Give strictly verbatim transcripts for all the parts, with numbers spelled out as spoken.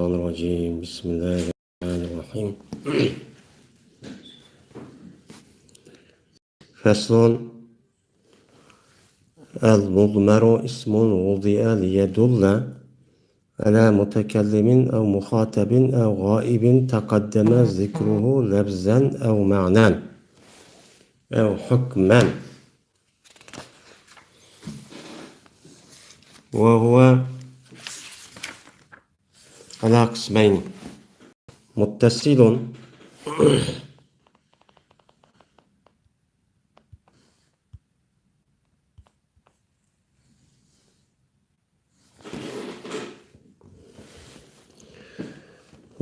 الشيطان الرجيم. بسم الله الرحمن الرحيم. فصل. المضمر اسم وضع ليدل على متكلم أو مخاطب أو غائب تقدم ذكره لفظا أو معنى أو حكما. وهو على قسمين. متصل.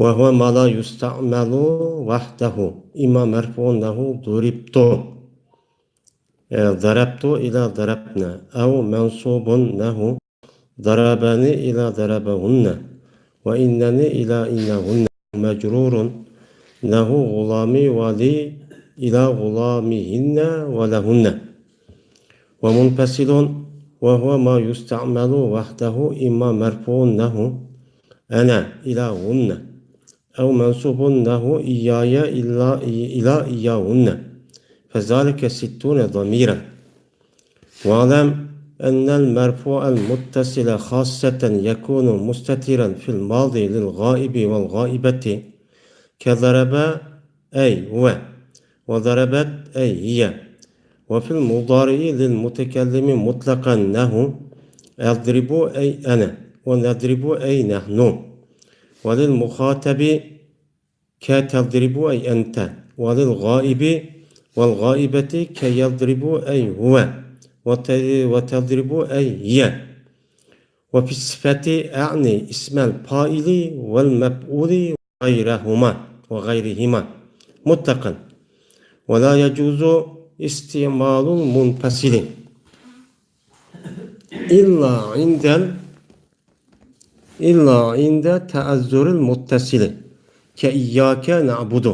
وهو ما لا يستعمل وحده، إما مرفوع نحو ضربت، ضربت إلى ضربن، أو منصوب نحو ضربني إلى ضربهن، وإنني إلى إنهن، مجرور نحو غلامي ولي إلى غلامهن ولهن. ومنفصل، وهو ما يستعمل وحده، إما مرفوع نحو أنا إلى هن، أو منصوب نحو إياي إلا إلى إياهن، فذلك ستون ضميرا. واعلم أن المرفوع المتصل خاصة يكون مستترا في الماضي للغائب والغائبة، كضرب أي هو، وضربت أي هي، وفي المضارع للمتكلم مطلقا نحو أضرب أي أنا، ونضرب أي نحن، وللمخاطب كتضرب أي أنت، وللغائب والغائبة كيضرب أي هو، وت-، وتضرب أي هي. وفي الصفة أعني اسم الفاعل والمفعول وغيرهما، وغيرهما مطلقا، ولا يجوز استعمال المنفصل إلا عند ال-، إلا عند تعذر المتصل، كإياك نعبد،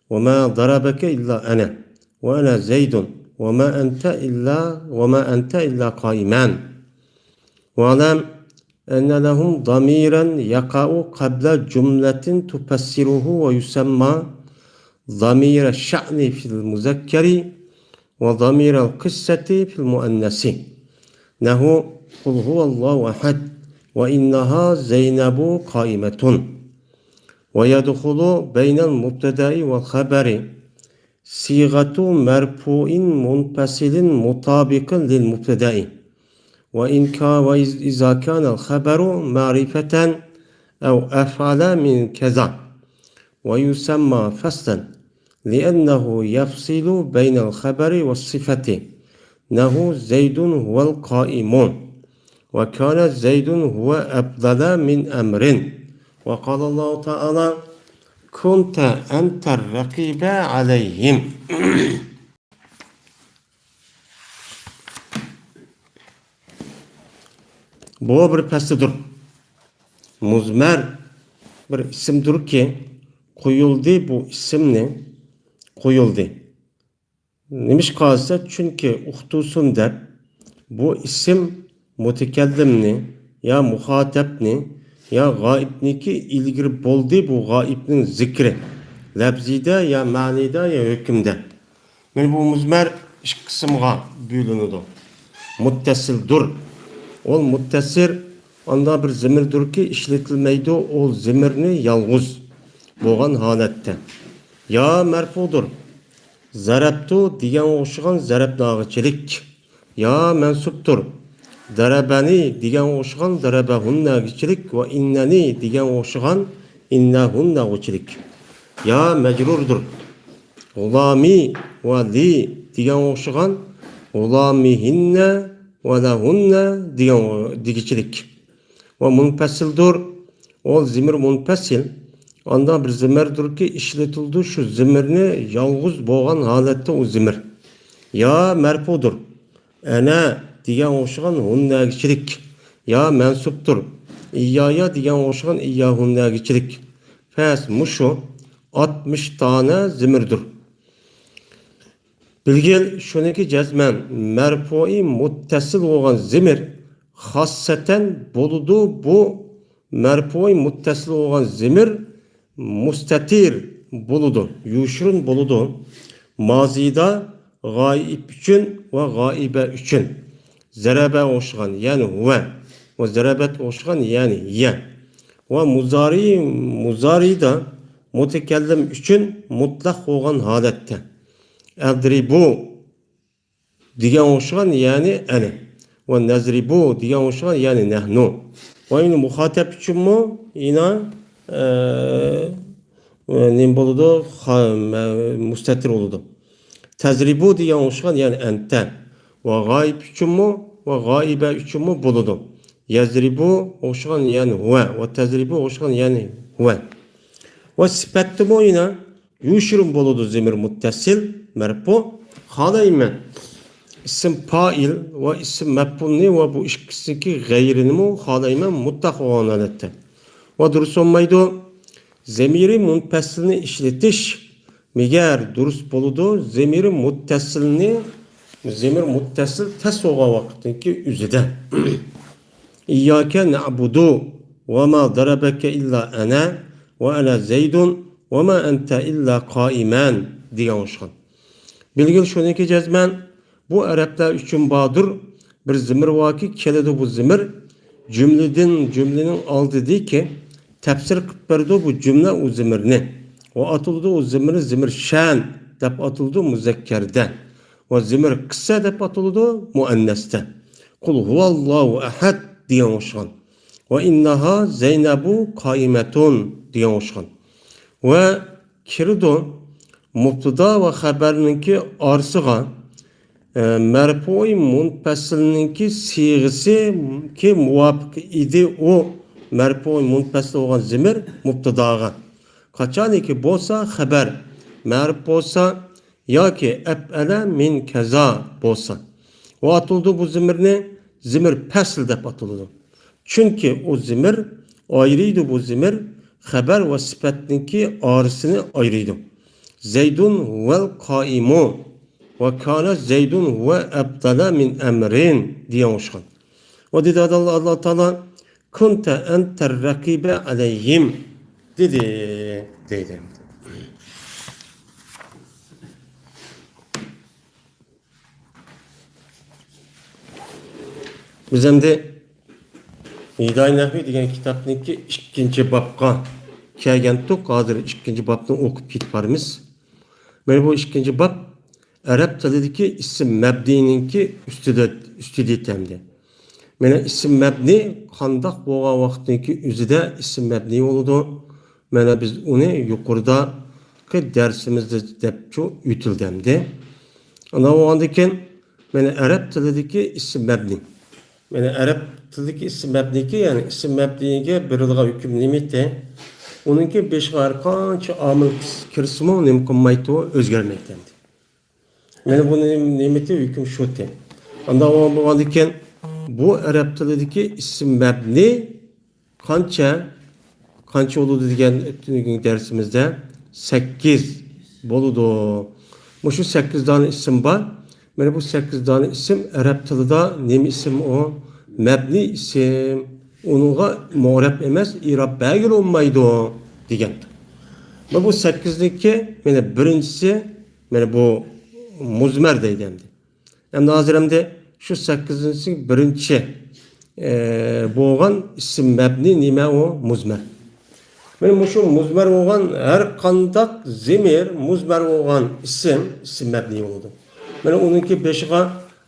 وما ضربك إلا أنا، وأنا زيد، وما أنت إلا، وما أنت إلا قائمان. واعلم أن لهم ضميرا يقع قبل جملة تفسره ويسمى ضمير الشأن في المذكر، وضمير القصة في المؤنث، نحو قل هو الله أحد، وإنها زينب قائمة. ويدخل بين المبتدأ والخبر صيغة مرفوع منفصل مطابق للمبتدأ، وإن كا-، وإذ-، إذا كان الخبر معرفة أو أفعل من كذا، ويسمى فصلا لأنه يفصل بين الخبر والصفة، نحو زيد هو القائم، وكان زيد هو أفضل من أمر. وقال الله تعالى: كنت أنت الرقيب عليهم. بۇ بىر پەسلىدۇر. مۇزمەر بىر ئىسىمدۇركى، قويۇلدى، بۇ ئىسىمنى قويۇلدى. نېمىشقا دېسە، چۈنكى ئۇقتۇسۇن دەپ، بۇ ئىسىم مۇتەكەللىمنى يا مۇخاتەبنى يا غائىبنىكى ئىلگىرى بولدى، بۇ غائىبنىڭ زىكرى لەپزىدە يا مەنىدە يا ھۆكۈمدە. مانا بۇ مۇزمەر ئىككى قىسىمغا بۆلۈنىدۇ. مۇتتەسىلدۇر. ئول مۇتتەسىل ئاندا بىر زىمىردۇركى، ئىشلىتىلمەيدۇ ئول زىمىرنى يالغۇز بولغان ھالەتتە. يا مەرپۇدۇر. زەرەپتۇ دېگەنگە ئوخشىغان زەرەپناغىچىلىك. يا مەنسۇپتۇر. دەرەبەنى دېگەنگە ئوخشىغان دەرەبەھۇننەگىچىلىك ۋە ئىننەنى دېگەنگە ئوخشىغان ئىننەھۇننەغۇچىلىك. يا مەجرۇردۇر. غۇلامى ۋە لى دېگەنگە ئوخشىغان غۇلامىھىننە ۋە لەھۇننە دېگەن دېگۈچىلىك. ۋە مۇنپەسىلدۇر. ئۇ زىمىر مۇنپەسىل. ئاندا بىر زىمىردۇركى، ئىشلىتىلىدۇ شۇ زىمىرنى يالغۇز بولغان ھالەتتە ئۇ زىمىر. يا مەرپۇدۇر. ئەنە دېگەن ئوخشىغان ھۇننەگىچىلىك. يا مەنسۇپتۇر. ئىيايا دېگەن ئوخشىغان ئىياھۇننەگىچىلىك. پەس مۇشۇ ئاتمىش دانە زىمىردۇر. بىلگىل شۇنىكى جەزمەن مەرپۇئى مۇتتەسىل بولغان زىمىر خاسسەتەن بولىدۇ بۇ مەرپۇئى مۇتتەسىل بولغان زېمىر مۇستەتىر بولىدۇ، يوشۇرۇن بولىدۇ. مازىدا غائىب ئۈچۈن ۋە غائىبە ئۈچۈن. زەرەبە ئوخشىغان، يەنى ھۇۋە. ۋە زەرەبەت ئوخشىغان، يەنى يە. ۋە مۇزارى، مۇزارىدا مۇتەكەللىم ئۈچۈن مۇتلەق بولغان ھالەتتە. ئەدرىبۇ دېگەن ئوخشىغان، يەنى ئەنە. ۋە نەزرىبۇ دېگەن ئوخشىغان، يەنى نەھنۇ. ۋە ئەمدى مۇخاتەب ئۈچۈنمۇ يەنە، ئە، ئە، نېمە بولىدۇ؟ خا-، مە-، مۇستەتىر بولىدۇ. تەزرىبۇ دېگەن ئوخشىغان، يەنى ئەنتە. ۋە غائىب ئۈچۈنمۇ ۋە غائىبە ئۈچۈنمۇ بولىدۇ. يەزرىبۇ ئوخشىغان، يەنى ھۇۋە. ۋە تەزرىبۇ ئوخشىغان، يەنى ھۇۋە. ۋە سۈپەتتىمۇ يەنە يوشۇرۇن بولىدۇ زېمىر مۇتتەسىل، مەرپۇ. خالايمەن ئىسىم پائىل ۋە ئىسىم مەپئۇلنى ۋە بۇ ئىككىسىنىڭكى غەيرىنىمۇ خالايمەن مۇتلەق بولغان ھالەتتە. ۋە دۇرۇس بولمايدۇ. زېمىرى مۇنپەسىلنى ئىشلىتىش مەگەر دۇرۇس بولىدۇ، زېمىرى مۇتتەسىلنى، زېمىر مۇتتەسىل تەس بولغان ۋاقىتتىكى ئۆزىدە. ئىيياكە نەئبۇدۇ ۋە ما دەرەبەكە ئىللا ئەنە ۋە ئەنە زەيدۇن ۋە ما ئەنتە ئىللا قائىمەن دېگەن ئوخشىغان. بىلگىلى شۇنىكى جەزمەن، بۇ ئەرەبلەر ئۈچۈن باردۇر، بىر زېمىر باركى، كېلىدۇ بۇ زېمىر، جۈملىدىن، جۈملىنىڭ ئالدىدىكى تەپسىر قىلىپ بېرىدۇ بۇ جۈملە ئۇ زېمىرنى. ۋە ئاتىلىدۇ ئۇ زېمىرنى زېمىر شەن دەپ ئاتىلىدۇ مۇزەككەردە. ۋە زېمىر قىسسە دەپ ئاتىلىدۇ مۇئەننەستە. قۇل ھۇۋاللاھۇ ئەھەد دېگەن ئوخشىغان. ۋە ئىننەھا زەينەبۇ قائىمەتۇن دېگەن ئوخشىغان. ۋە كىرىدۇ مۇبتىدا ۋە خەبەرنىڭكى ئارىسىغا، ئە، مەرپۇئى مۇنپەسىلنىڭكى سىيغىسىكى مۇۋاپىق ئىدى ئۇ مەرپۇئى مۇنپەسىل بولغان زېمىر مۇبتىداغا. قاچانكى بولسا خەبەر مەرۇپ بولسا ياكى ئەپئەلە مىن كەزا بولسا. ۋە ئاتىلىدۇ بۇ زېمىرنى زېمىر پەسل دەپ ئاتىلىدۇ. چۈنكى ئۇ زېمىر ئايرىيدۇ، بۇ زېمىر خەبەر ۋە سۈپەتنىڭكى ئارىسىنى ئايرىيدۇ. زەيدۇن ھۇۋەل قائىمۇ ۋە كانە زەيدۇن ھۇۋە ئەپدەلە مىن ئەمرىن دېگەن ئوخشىغان. ۋە دېدى ئاللا، ئاللا تائالا، كۇنتە ئەنتەر رەقىبە ئەلەيھىم دېدى، دەيدۇ. بىز ئەمدى ھىدايە نەھۋى دېگەن كىتابنىڭكى ئىككىنچى بابقا كەلگەنتۇق. ھازىر ئىككىنچى بابنى ئوقۇپ كېتىپ بارىمىز. مانا بۇ ئىككىنچى باب ئەرەب تىلىدىكى ئىسىم مەبنىنىڭكى ئۈستىدە، ئۈستىدە ئەمدى. مانا ئىسىم مەبنى قانداق بولغان ۋاقىتنىڭكى ئۆزىدە ئىسىم مەبنى بولىدۇ. مانا بىز ئۇنى يۇقىرىدىكى دەرسىمىزدە دەپچۇ ئۆتۈلدى ئەمدى. ئانداق بولغاندىكىن، مانا ئەرەب تىلىدىكى ئىسىم مەبنى. مانا ئەرەب تىلىدىكى ئىسىم مەبنىكى، يەنى ئىسىم مەبنىگە بېرىلىدىغان ھۆكۈم نېمىتى؟ ئۇنىڭكى بېشىغا ھەر قانچە ئامىل كىرسىمۇ نېمە قىلمايتتى، ئۆزگەرمەيتتى ئەمدى. مانا بۇ نېمىتى؟ ھۆكۈم شۇتى. ئانداق بولغاندىكىن، بۇ ئەرەب تىلىدىكى ئىسىم مەبنى قانچە؟ قانچە بولىدۇ دېگەن دەرسىمىزدە سەككىز بولىدۇ. مۇشۇ سەككىز دانە ئىسىم بار. مانا بۇ سەككىز دانە ئىسىم ئەرەب تىلىدا نېمە ئىسىم ئۇ؟ مەبنىي ئىسىم. ئۇنىڭغا مۇئرەب ئەمەس، ئىراب بەرگىلى بولمايدۇ دېگەن. مانا بۇ سەككىزنىڭكى مانا بىرىنچىسى، مانا بۇ مۇزمەر دەيدۇ ئەمدى. ئەمدى ھازىر ئەمدى شۇ سەككىزىنچى بىرىنچى، ئە، بولغان ئىسىم مەبنى نېمە ئۇ؟ مۇزمەر. مانا مۇشۇ مۇزمەر بولغان ھەر قانداق زېمىر، مۇزمەر بولغان ئىسىم، ئىسىم مەبنى بولىدۇ. مانا ئۇنىڭكى بېشىغا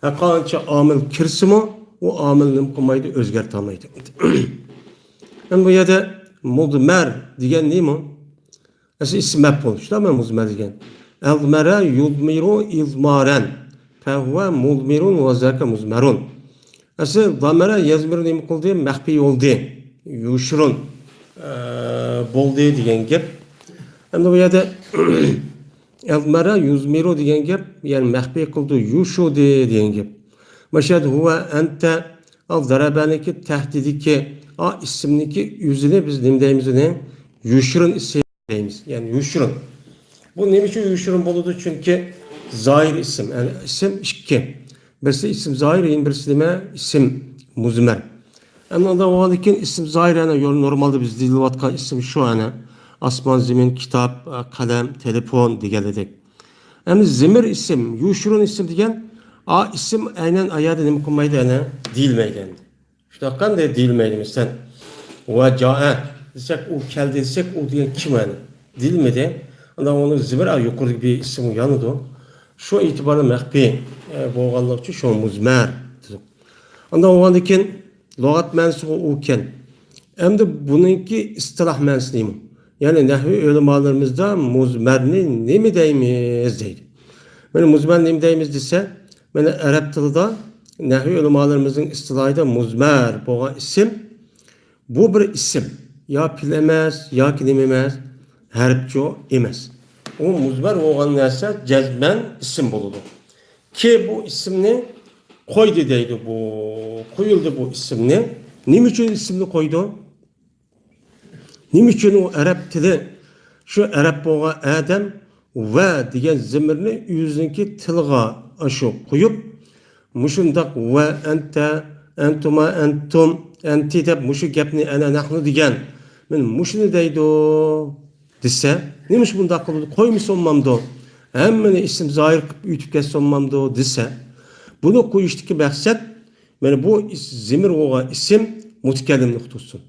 ھەر قانچە ئامىل كىرسىمۇ، ئۇ ئامىل نېمە قىلمايدۇ؟ ئۆزگەرتەلمەيدۇ. مانا بۇ يەردە مۇزمەر دېگەن نېمە؟ ئەسلى ئىسىم مەپئۇل، شۇنداقمۇ؟ مۇزمەر دېگەن. ئەزمەرە يۇزمىرۇ ئىزمارەن. فەھۇۋە مۇزمىرۇن ۋە زاكە مۇزمەرۇن. ئەسلى زەمەرە يەزمىرۇ نېمە قىلدى؟ مەخپىي بولدى. يوشۇرۇن، ئە، بولدى دېگەن گەپ. ئەمدى بۇ يەردە ئەزمەرە يۇزمىرۇ دېگەن گەپ، يەنى مەخپىي قىلدى، يوشۇردى دېگەن گەپ. مەشەد ھۇۋە ئەنتە، ئال زەرەبەنىكى تەھدىدىكى، ئا ئىسىمنىكى ئۆزىنى بىز نېمە دەيمىز ئۇنى؟ يوشۇرۇن ئىسىم دەيمىز، يەنى يوشۇرۇن. بۇ نېمە ئۈچۈن يوشۇرۇن بولىدۇ؟ چۈنكى زاھىر ئىسىم، يەنى ئىسىم ئىككى. بىرسى ئىسىم زاھىر، يەنە بىرسى نېمە؟ ئىسىم مۇزمەر. ئەمدى ئۇنداق بولغاندىكىن ئىسىم زاھىر، يەنى يول-، نورمالدا بىز دېيىلىۋاتقان ئىسىم شۇ، يەنى ئاسمان، زېمىن، كىتاب، قەلەم، تېلېفون دېگەندەك. ئەمدى زىمىر ئىسىم، يوشۇرۇن ئىسىم دېگەن، ئا ئىسىم ئەينەن ئايەدە نېمە قىلمايدۇ، يەنى دېيىلمەيدۇ ئەمدى. شۇنداققا ئەمدى دېيىلمەيدۇ. مەسىلەن، ۋە جائە دېسەك، ئۇ كەلدى دېسەك، ئۇ دېگەن كىم ئەنە؟ دېيىلمىدى. ئاندىن ئۇنىڭ زىمىر، ئا، يۇقىرىدىكى بىر ئىسىم يانىدۇ. شۇ ئېتىبارى مەخپىي، ئە، بولغانلىقى ئۈچۈن شۇ مۇزمەر دېدۇق. ئاندىن ئۇنىڭدىن كېيىن لۇغەت مەنىسىغۇ ئۇ ئىكەن. ئەمدى بۇنىڭكى ئىستىلاھ مەنىسى نېمە؟ يەنى نەھۋى ئۆلىمالىرىمىزدا مۇزمەرنى نېمە دەيمىز دەيدۇ. مانا مۇزمەر نېمە دەيمىز دېسە، مانا ئەرەب تىلىدا نەھۋى ئۆلىمالىرىمىزنىڭ ئىستىلاھىدا مۇزمەر بولغان ئىسىم، بۇ بىر ئىسىم. يا پېئىل ئەمەس، ياكى نېمە ئەمەس، ھەرپچۇ ئەمەس. ئۇ مۇزمەر بولغان نەرسە جەزمەن ئىسىم بولىدۇ. كى بۇ ئىسىمنى قويدى دەيدۇ بۇ. قويۇلدى بۇ ئىسىمنى. نېمە ئۈچۈن ئىسىمنى قويدى؟ نېمە ئۈچۈن ئۇ ئەرەب تىلى، شۇ ئەرەب بولغان ئادەم ۋە دېگەن زىمىرنى ئۆزىنىڭكى تىلىغا ئاشۇ قويۇپ، مۇشۇنداق ۋە ئەنتە، ئەنتۇما، ئەنتۇم، ئەنتى دەپ مۇشۇ گەپنى ئەنە نەھنۇ دېگەن، مانا مۇشۇنى دەيدۇ دېسە، نېمىش بۇنداق قىلىدۇ؟ قويمىسا بولمامدۇ؟ ھەممىنى ئىسىم زاھىر قىلىپ ئۆتۈپ كەتسە بولمامدۇ دېسە، بۇنى قويۇشتىكى مەقسەت، مانا بۇ ئىس-، زىمىر بولغان ئىسىم مۇتەكەللىمنى ئۇقتۇرسۇن.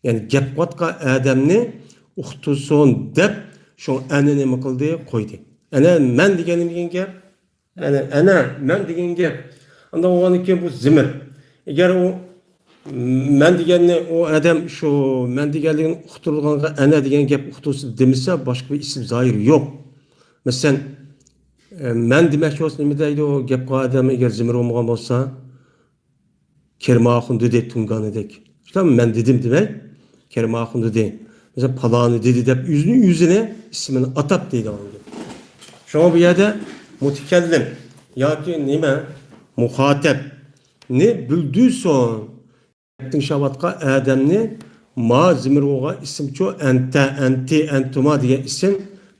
يەنى گەپ قىلىۋاتقان ئادەمنى ئۇقتۇرسۇن دەپ، شۇ ئەنە نېمە قىلدى؟ قويدى. ئەنە مەن دېگەن نېمە دېگەن گەپ؟ ئەنە، ئەنە مەن دېگەن گەپ. ئانداق بولغاندىن كېيىن بۇ زىمىر. ئەگەر ئۇ مەن دېگەننى، ئۇ ئادەم شۇ مەن دېگەنلىكىنى ئۇقتۇرغانغا ئەنە دېگەن گەپ ئۇقتۇرسا دېمىسە، باشقا بىر ئىسىم زاھىر يوق. مەسىلەن، ئە، مەن دېمەكچى بولسا نېمە دەيدۇ؟ گەپ قىلغان ئادەم ئەگەر زىمىر بولمىغان بولسا، كېرىم ئاخۇن دېدى تۇڭگانىدەك. شۇنداق مەن دېدىم دېمەي، كېرىم ئاخۇن دېدى. مەسىلەن، پالانى دېدى دەپ ئۆزىنى، ئۆزىنى ئىسمىنى ئاتاپ دەيدىغان گەپ. شۇڭا بۇ يەردە مۇتەكەللىم ياكى نېمە؟ مۇخاتەبنى بىلدۈرسۇن. گەپ تىڭشاۋاتقان ئادەمنى ما زىمىر بولغان ئىسىمچۇ، ئەنتە، ئەنتى، ئەنتۇما دېگەن ئىسىم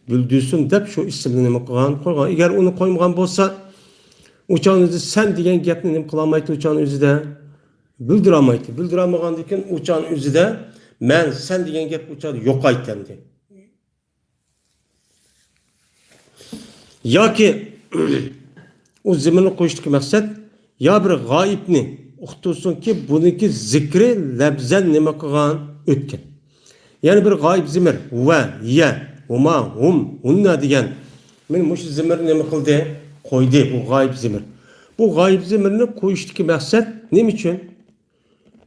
بىلدۈرسۇن دەپ شۇ ئىسىمنى نېمە قىلغان؟ قويغان. ئەگەر ئۇنى قويمىغان بولسا، ئۇ چاغنىڭ ئۆزى سەن دېگەن گەپنى نېمە قىلالمايتتى ئۇ چاغنىڭ ئۆزىدە؟ بىلدۈرەلمەيتتى. بىلدۈرەلمىگەندىكىن ئۇ چاغنىڭ ئۆزىدە مەن سەن دېگەن گەپ ئۇ چاغدا يوقايتتى ئەمدى. ياكى ئۇ زىمىرنى قويۇشتىكى مەقسەت يا بىر غائىبنى ئۇقتۇرسۇنكى، بۇنىڭكى زىكرى لەپزەن نېمە قىلغان؟ ئۆتكەن. يەنە بىر غائىب زىمىر، ۋە، يە، ھۇما، ھۇم، ھۇننا دېگەن. مانا مۇشۇ زىمىرنى نېمە قىلدى؟ قويدى بۇ غائىب زىمىر. بۇ غائىب زىمىرنى قويۇشتىكى مەقسەت نېمە ئۈچۈن؟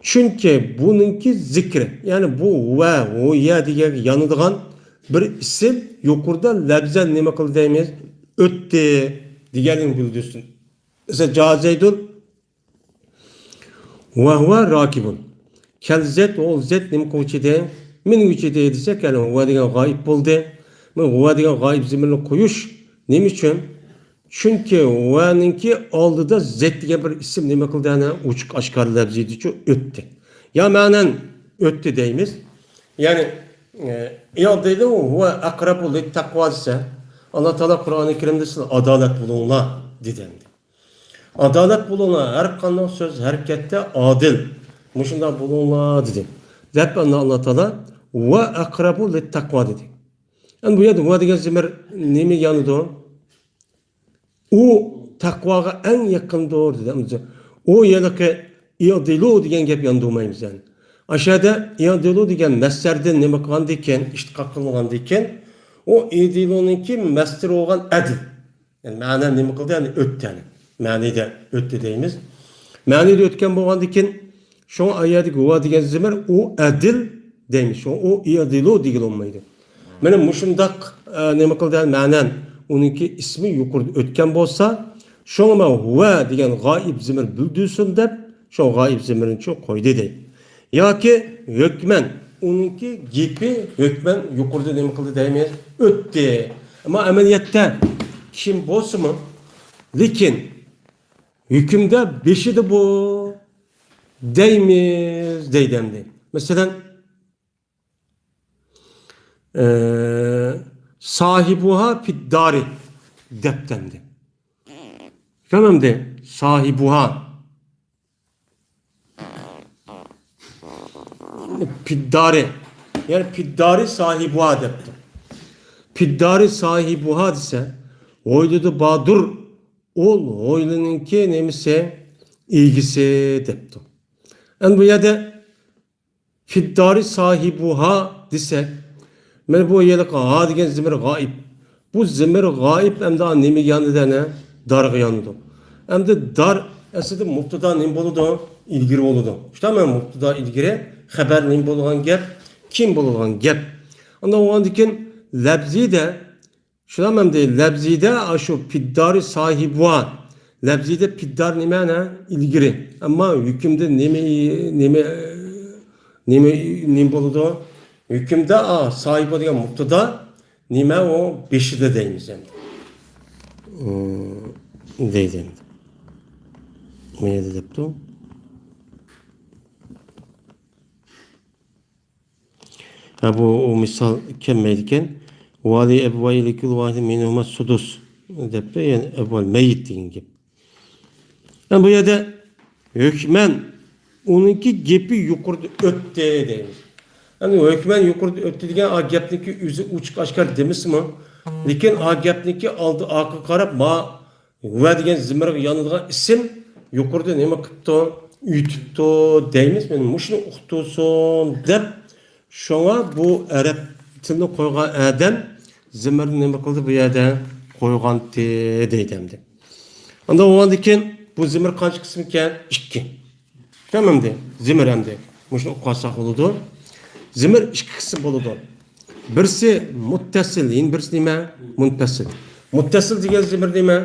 چۈنكى بۇنىڭكى زىكرى، يەنى بۇ ۋە، ھۇ، يە دېگەنگە يانىدىغان بىر ئىسىم يۇقىرىدا لەپزەن نېمە قىلدى دەيمىز؟ ئۆتتى دېگەننى بىلدۈرسۇن. مەسىلەن، جا زەيدۇن ۋە ھۇۋە راكىبۇن. كەلدى زەيد، ئۇ زەيد نېمە قىلغۇچى ئىدى؟ مىنگۈچى ئىدى دېسەك، يەنى ھۇۋە دېگەن غائىب بولدى. مانا ھۇۋە دېگەن غائىب زىمىرنى قويۇش نېمە ئۈچۈن؟ چۈنكى ھۇۋەنىڭكى ئالدىدا زەيد دېگەن بىر ئىسىم نېمە قىلدى؟ ئەنە ئوچۇق ئاشكارا لەپزى ئىدىچۇ، ئۆتتى. يا مەنەن ئۆتتى دەيمىز. يەنى، ئە، يا دەيدۇ، ھۇۋە ئەقرەبۇ لىتتەقۋا دېسە، ئاللا تائالا قۇرئانى كەرىمدە سىلەر ئادالەت بولۇڭلار دېدى ئەمدى. ئادالەت بولۇڭلار، ھەر قانداق سۆز ھەرىكەتتە ئادىل، مۇشۇنداق بولۇڭلار دېدى. دەپ ئاندىن ئاللا تائالا ۋە ئەقرەبۇ لىتتەقۋا دېدى. ئەمدى بۇ يەردە ۋە دېگەن زىمىر نېمىگە يانىدۇ؟ ئۇ تەقۋاغا ئەڭ يېقىندۇر دېدى. ئۇ ھېلىقى ئىئدىلۇ دېگەن گەپ ياندۇرمايمىز يەنى. ئاشۇ يەردە ئىئدىلۇ دېگەن مەسدەردىن نېمە قىلغاندىكىن، ئىشتىقاق قىلغاندىكىن، ئۇ ئىئدىلۇنىڭكى مەسدىرى بولغان ئەدىل. يەنى مەنە نېمە قىلدى؟ يەنى ئۆتتى يەنى. مەنىدە ئۆتتى دەيمىز. مەنىدە ئۆتكەن بولغاندىكىن، شۇڭا ئايەتتىكى ھۇۋا دېگەن زىمىر ئۇ ئەدىل دەيمىز. شۇڭا ئۇ ئىئدىلۇ دېگىلى بولمايدۇ. مانا مۇشۇنداق، ئە، نېمە قىلدى؟ مەنەن ئۇنىڭكى ئىسمى يۇقىرىدا ئۆتكەن بولسا، شۇڭا مەن ھۇۋا دېگەن غائىب زىمىر بىلدۈرسۇن دەپ، شۇ غائىب زىمىرنى شۇ قويدى دەيدۇ. ياكى ھۆكمەن، ئۇنىڭكى گېپى ھۆكمەن يۇقىرىدا نېمە قىلدى دەيمىز؟ ئۆتتى. ئەمما ئەمەلىيەتتە كىم بولسىمۇ، لېكىن ھۆكۈمدە بېشىدا بۇ دەيمىز دەيدۇ ئەمدى. مەسىلەن، ئە، ساھىبۇھا فىددارى دەپتۇ ئەمدى. كۆرۈندى؟ ساھىبۇھا. پىددارى، يەنى پىددارى ساھىبۇھا دەپتۇ. پىددارى ساھىبۇھا دېسە، ھويلىدا باردۇر، ئۇ ھويلىنىڭكى نېمىسى، ئىگىسى دەپتۇ. ئەمدى بۇ يەردە پىددارى ساھىبۇھا دېسەك، مانا بۇ يەردىكى ھا دېگەن زېمىر غائىب. بۇ زېمىر غائىب ئەمدى نېمىگە يانىدۇ ئەنە؟ دارغا يانىدۇ. ئەمدى دار ئەسلىدە مۇبتادا نېمە بولىدۇ؟ ئىلگىرى بولىدۇ. شۇنداقمۇ؟ مۇبتادا ئىلگىرى، خەبەر نېمە بولىدىغان گەپ؟ كېيىن بولىدىغان گەپ. ئاندىن ئۇنىڭدىن كېيىن لەپزىدە شۇنداقمۇ ئەمدى لەپزىدە ئاشۇ پىددارى ساھىبۇھا. لەپزىدە پىددار نېمە ئەنە؟ ئىلگىرى. ئەمما ھۆكۈمدە نېمە، نېمە، نېمە، نېمە بولىدۇ؟ ھۆكۈمدە، ئا، ساھىبۇ دېگەن مۇبتادا، نېمە ئۇ؟ بېشىدا دەيمىز ئەمدى. ئۇم، دەيدۇ ئەمدى. مۇ يەردە دەپتۇ. ھە، بۇ، ئۇ مىسال كەلمەيدىكەن. ۋالى ئەبۋايى لىكۇللى ۋاھىدىن مىنھۇما سۇدۇس دەپتۇ، يەنى ئەبۋال مەييىت دېگەن گەپ. ھە، بۇ يەردە ھۆكمەن ئۇنىڭكى گېپى يۇقىرىدا ئۆتتى دەيمىز. ئەمدى ھۆكمەن يۇقىرىدا ئۆتتى دېگەن ئا گەپنىڭكى ئۆزى ئوچۇق ئاشكارا دېمىسىمۇ، لېكىن ئا گەپنىڭكى ئالدى ئارقىغا قاراپ ما ۋە دېگەن زېمىرغا يانىدىغان ئىسىم يۇقىرىدا نېمە قىپتۇ؟ ئۆتۈپتۇ دەيمىز. مانا مۇشۇنى ئۇقتۇرسۇن دەپ، شۇڭا بۇ ئەرەب تىلنى قويغان ئادەم زېمىرنى نېمە قىلدى؟ بۇ يەردە قويغانتى دەيدۇ ئەمدى. ئاندىن بولغاندىن كېيىن بۇ زېمىر قانچە قىسىمكەن؟ ئىككى. تامامدى. زېمىر ئەمدى. مۇشۇنى ئۇقۇۋالساق بولىدۇ. زېمىر ئىككى قىسىم بولىدۇ. بىرسى مۇتتەسىل، يەنە بىرسى نېمە؟ مۇنپەسىل. مۇتتەسىل دېگەن زېمىر نېمە؟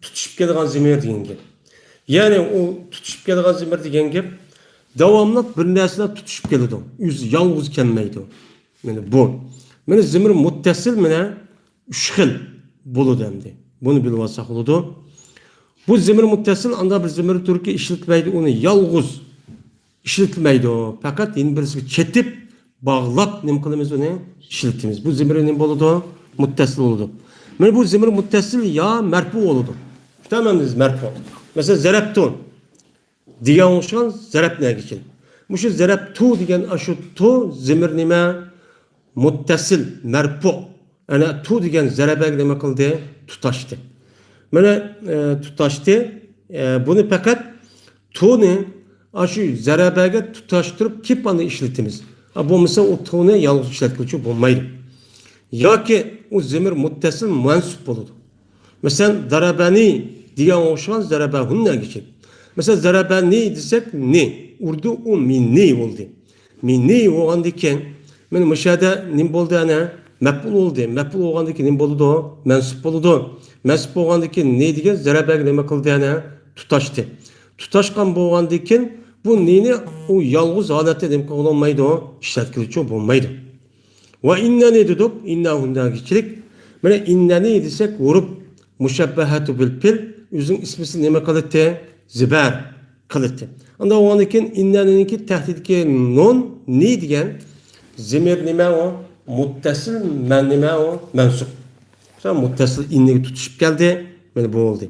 تۇتىشىپ كېلىدىغان زېمىر دېگەن گەپ. يەنى ئۇ تۇتىشىپ كېلىدىغان زېمىر دېگەن گەپ، داۋاملىق بىر نەرسىلەر تۇتىشىپ كېلىدۇ. ئۆزى يالغۇز كەلمەيدۇ. مانا بۇ. مانا زېمىر مۇتتەسىل مانا ئۈچ خىل بولىدۇ ئەمدى. بۇنى بىلىۋالساق بولىدۇ. بۇ زېمىر مۇتتەسىل ئانداق بىر زېمىر تۈركى ئىشلىتىلمەيدۇ، ئۇنى يالغۇز ئىشلىتىلمەيدۇ. پەقەت يەنە بىرسىگە چېتىپ، باغلاپ نېمە قىلىمىز ئۇنى؟ ئىشلىتىمىز. بۇ زېمىر نېمە بولىدۇ؟ مۇتتەسىل بولىدۇ. مانا بۇ زېمىر مۇتتەسىل يا مەرپۇ بولىدۇ. شۇنداقمۇ ئەمدى مەرپۇ. مەسىلەن، زەرەپتۇ دېگەن ئوخشىغان زەرەپنەگە كېلىپ. مۇشۇ زەرەپتۇ دېگەن ئاشۇ تۇ زېمىر نېمە؟ مۇتتەسىل، مەرپۇ. ئەنە تۇ دېگەن زەرەبەگە نېمە قىلدى؟ تۇتاشتى. مانا، ئە، تۇتاشتى. ئە، بۇنى پەقەت تۇنى ئاشۇ زەرەبەگە تۇتاشتۇرۇپ كېلىپ ئاندىن ئىشلىتىمىز. ئا، بولمىسا ئۇ تۇنى يالغۇز ئىشلەتكىلى بولمايدۇ. ياكى ئۇ زېمىر مۇتتەسىل مەنسۇب بولىدۇ. مەسىلەن، زەرەبەنى دېگەن ئوخشىغان زەرەبەھۇننەگە كېلىپ. مەسىلەن، زەرەبەنى دېسەك، نى. ئۇردۇ ئۇ مىننى بولدى. مىننى بولغاندىن كېيىن، مانا مۇشۇ يەردە نېمە بولدى ئەنە؟ مەپئۇل بولدى. مەپئۇل بولغاندىن كېيىن نېمە بولىدۇ؟ مەنسۇپ بولىدۇ. مەنسۇپ بولغاندىن كېيىن نى دېگەن زەرەبەگە نېمە قىلدى ئەنە؟ تۇتاشتى. تۇتاشقان بولغاندىن كېيىن بۇ نىنى ئۇ يالغۇز ھالەتتە نېمە قىلغىلى بولمايدۇ؟ ئىشلەتكىلى بولمايدۇ. ۋە ئىننەنى دېدۇق، ئىننەھۇننەگىچىلىك. مانا ئىننەنى دېسەك، ھۇرۇپ مۇشەببەھەتۇ بىل پىل، ئۆزىنىڭ ئىسمىسىنى نېمە قىلىتتى؟ زىبەر قىلىتتى. ئاندا ئۇنىڭدىن كېيىن ئىننەنىنىڭكى تەھتىدىكى نۇن، نى دېگەن زېمىر نېمە ئۇ؟ مۇتتەسىل، مەن نېمە ئۇ؟ مەنسۇب. مۇتتەسىل ئىننىگە تۇتىشىپ كەلدى، مانا بۇ بولدى.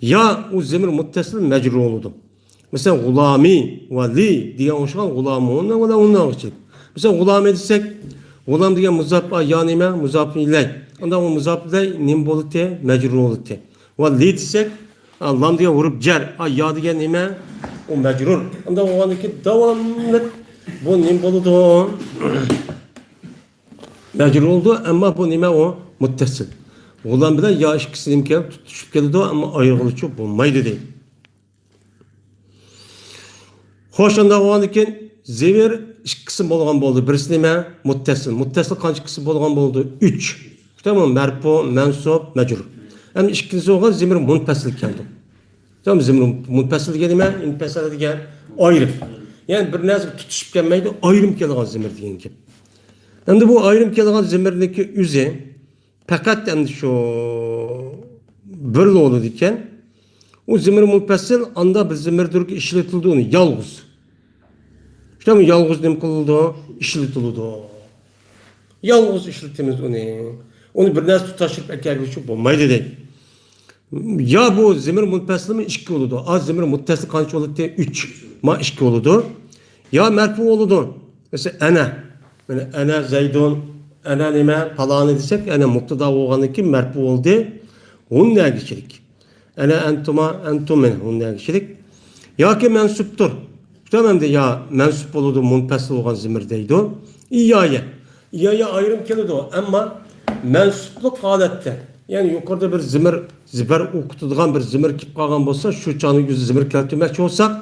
يا ئۇ زېمىر مۇتتەسىل مەجرۇر بولىدۇ. مەسىلەن، غۇلامى ۋە لى دېگەن ئوخشىغان غۇلامۇننى ۋە لەھۇننى ئوخشايدۇ. مەسىلەن، غۇلامى دېسەك، غۇلام دېگەن مۇزاپ، ئا، يا نېمە؟ مۇزاپۇن ئىلەي. ئاندا ئۇ مۇزاپۇن ئىلەي نېمە بولىدۇ؟ مەجرۇر بولىدۇ. ۋە لى دېسەك، ئا، لام دېگەن ھۇرۇپ جەر، ئا، يا دېگەن نېمە؟ ئۇ مەجرۇر. ئاندا بولغاندىن كېيىن داۋاملىق بۇ نېمە بولىدۇ؟ مەجرۇر بولىدۇ، ئەمما بۇ نېمە ئۇ؟ مۇتتەسىل. غۇلام بىلەن يا ئىككىسى نېمە كېلىدۇ؟ تۇتىشىپ كېلىدۇ، ئەمما ئايرىغىلى بولمايدۇ دەيدۇ. خوش، ئانداق بولغاندىن كېيىن زېمىر ئىككى قىسىم بولغان بولدى. بىرسى نېمە؟ مۇتتەسىل. مۇتتەسىل قانچە قىسىم بولغان بولدى؟ ئۈچ. تامام، مەرپۇ، مەنسۇب، مەجرۇر. ئەمدى ئىككىنچىسى بولغان زېمىر مۇنپەسىل كەلدى. تامام، زېمىر مۇنپەسىل دېگەن نېمە؟ مۇنپەسىل دېگەن ئايرىم. يەنى بىر نەرسىگە تۇتىشىپ كەلمەيدۇ، ئايرىم كېلىدىغان زېمىر دېگەن گەپ. ئەمدى بۇ ئايرىم كېلىدىغان زېمىرنىڭكى ئۆزى پەقەت ئەمدى شۇ بىرلا بولىدىكەن. ئۇ زېمىر مۇنپەسىل، ئاندا بىر زېمىردۇركى ئىشلىتىلىدۇ ئۇنى يالغۇز. شۇنداقمۇ؟ يالغۇز نېمە قىلىدۇ؟ ئىشلىتىلىدۇ. يالغۇز ئىشلىتىمىز ئۇنى. ئۇنى بىر نەرسە تۇتاشتۇرۇپ ئەكەلگۈچى بولمايدۇ دەيدۇ. يا بۇ زېمىر مۇنپەسىلمۇ ئىككى بولىدۇ. ئا، زېمىر مۇتتەسىل قانچە بولىدۇ؟ ئۈچ. ما ئىككى بولىدۇ. يا مەرپۇ بولىدۇ. مەسىلەن، ئەنە. مانا ئەنە زەيدۇن، ئەنە نېمە، پالانى دېسەك، ئەنە مۇپتىدا بولغاندىن كېيىن مەرپۇ بولدى. ھۇننەگە كېلىك. ئەنە ئەنتۇما، ئەنتۇم، مانا ھۇننەگە كېلىك. ياكى مەنسۇپتۇر. تامامدى، يا مەنسۇپ بولىدۇ، مۇنپەسىل بولغان زىمىر دەيدۇ. ئىيايە. ئىيايە ئايرىم كېلىدۇ، ئەمما مەنسۇپلۇق ھالەتتە، يەنى يۇقىرىدا بىر زىمىر، زىبەر ئوقۇتىدىغان بىر زىمىر كېلىپ قالغان بولسا، شۇ چاغنىڭ ئۆزىدە زىمىر كەلتۈرمەكچى بولساق،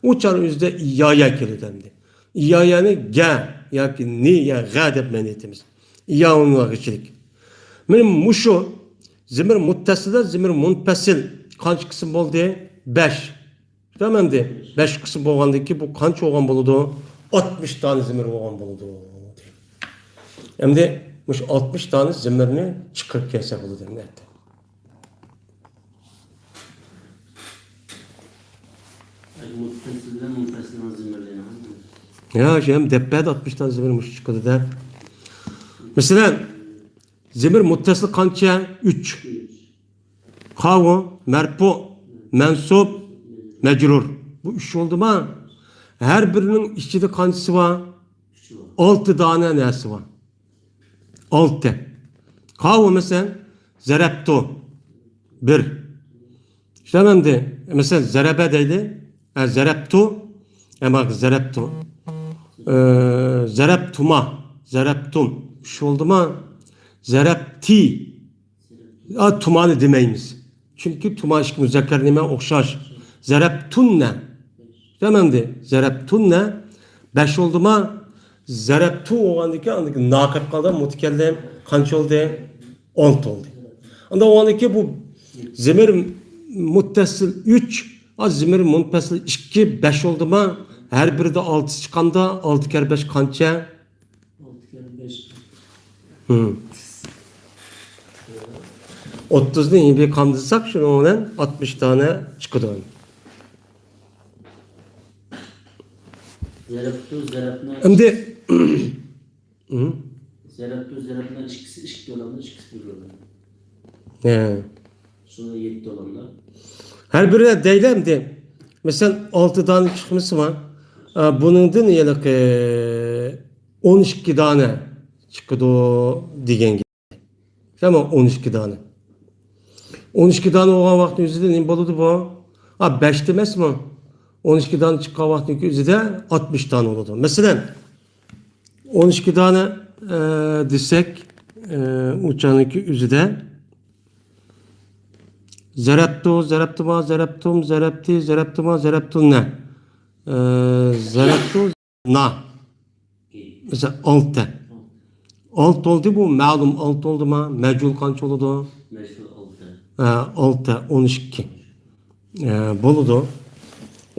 ئۇ چاغنىڭ ئۆزىدە ئىيايە كېلىدۇ ئەمدى. ئىيايەنى گە ياكى نى يا غە دەپ مەنە ئېيتىمىز. ئىياۋۇنلارغىچىلىك. مانا مۇشۇ زىمىر مۇتتەسىلدە زىمىر مۇنپەسىل قانچە قىسىم بولدى؟ بەش. تامامدى. بەش قىسىم بولغاندىن كېيىن بۇ قانچە بولغان بولىدۇ؟ ئاتمىش دانە زىمىر بولغان بولىدۇ. ئەمدى مۇشۇ ئاتمىش دانە زىمىرنى چىقىرىپ كەلسە بولىدۇ ئەمدى. مۇتتەسىل بىلەن مۇنپەسىلنىڭ زىمىرلىرى. يا، شۇ ھەم دەپ بەردى، ئاتمىش دانە زىمىر مۇشۇ چىقىدۇ دەپ. مەسىلەن، زىمىر مۇتتەسىل قانچە؟ ئۈچ. قاۋۇ، مەرپۇ، مەنسۇب، مەجرۇر. بۇ ئۈچ بولدىما؟ ھەر بىرىنىڭ ئىچىدە قانچىسى بار؟ ئالتە دانە نەرسە بار. ئالتە. قاۋۇ، مەسىلەن، زەرەپتۇ. بىر. شۇنداق ئەمدى، مەسىلەن، زەرەبە دەيلى. ھە، زەرەپتۇ. ھە، مانا زەرەپتۇ. ئە، زەرەپتۇما. زەرەپتۇم. ئۈچ بولدىما؟ زەرەپتى. ئا، تۇمانى دېمەيمىز. چۈنكى تۇما ئىككى مۇزەككەر نېمە ئوخشاش. زەرەپتۇننە. تامامدى. زەرەپتۇننە. بەش بولدىما؟ زەرەپتۇ بولغاندىكىن ئاندىن كېيىن نا قېلىپ قالدى. مۇتەكەللىم قانچە بولدى؟ ئالتە بولدى. ئاندا بولغاندىن كېيىن بۇ زىمىر مۇتتەسىل ئۈچ، ئا، زىمىر مۇنپەسىل ئىككى، بەش بولدىما؟ ھەر بىرىدە ئالتە چىققاندا، ئالتە كەر بەش قانچە؟ ئالتە كەر بەش. ھىم. ئوتتۇزنى يېڭى قامدىساق، شۇنىڭ بىلەن ئاتمىش دانە چىقىدۇ. زەرەپتۇ، زەرەپنى. ئەمدى، ھىم. زەرەپتۇ، زەرەپنى ئىككىسى ئىككى بولامدۇ، ئىككىسى بىر بولامدۇ؟ ھە. شۇڭا يەتتە بولامدۇ؟ ھەر بىرى دەيلى ئەمدى. مەسىلەن، ئالتە دانە چىقمىسىما؟ ئا، بۇنىڭدىن ھېلىقى ئون ئىككى دانە چىقىدۇ دېگەن گەپ. تامام، ئون ئىككى دانە. ئون ئىككى دانە بولغان ۋاقىتنىڭ ئۆزىدە نېمە بولىدۇ بۇ؟ ئا، بەشتە ئەمەسمۇ؟ ئون ئىككى دانە چىققان ۋاقىتنىڭ ئۆزىدە ئاتمىش دانە بولىدۇ. مەسىلەن، ئون ئىككى دانە، ئە، دېسەك، ئە، ئۇچانىكى ئۆزىدە زەرەپتۇ، زەرەپتۇما، زەرەپتۇم، زەرەپتى، زەرەپتۇما، زەرەپتۇننە. ئە، زەرەپتۇ، نا. مەسىلەن، ئالتە. ئالتە بولدى، بۇ مەلۇم ئالتە بولدىما؟ مەجھۇل قانچە بولىدۇ؟ مەجھۇل ئالتە. ھە، ئالتە، ئون ئىككى. ئە، بولىدۇ.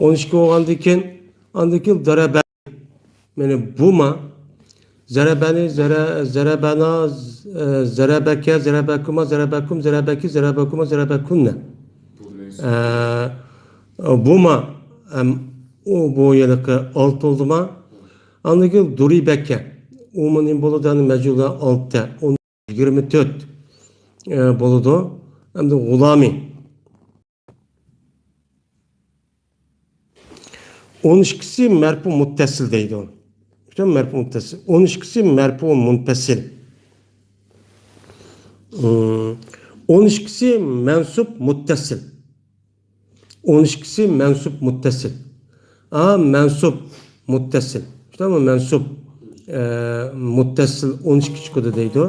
ئون ئىككى بولغاندىن كېيىن، ئاندىن كېيىن دەرەبە. مانا بۇما؟ زەرەبەنى، زەرە-، زەرەبەنا، ز-، ئە، زەرەبەكە، زەرەبەكۇما، زەرەبەكۇم، زەرەبەكى، زەرەبەكۇما، زەرەبەكۇننە. ئە، بۇما؟ ئەم، ئۇ، بۇ ھېلىقى ئالتە بولدىما؟ ئاندىن كېيىن دۇرىبەكە. ئۇمۇ نېمە بولىدۇ؟ يەنى مەجھۇللار ئالتە، ئون، يىگىرمە تۆت، ئە، بولىدۇ. ئەمدى غۇلامى. ئون ئىككىسى مەرپۇ مۇتتەسىل دەيدۇ. پۈتۈن مەرپۇ مۇتتەسىل. ئون ئىككىسى مەرپۇ مۇنپەسىل. ئون ئىككىسى مەنسۇب مۇتتەسىل. ئون ئىككىسى مەنسۇب مۇتتەسىل. ئا، مەنسۇب مۇتتەسىل. شۇنداقمۇ؟ مەنسۇب، ئە، مۇتتەسىل ئون ئىككى چىقىدۇ دەيدۇ.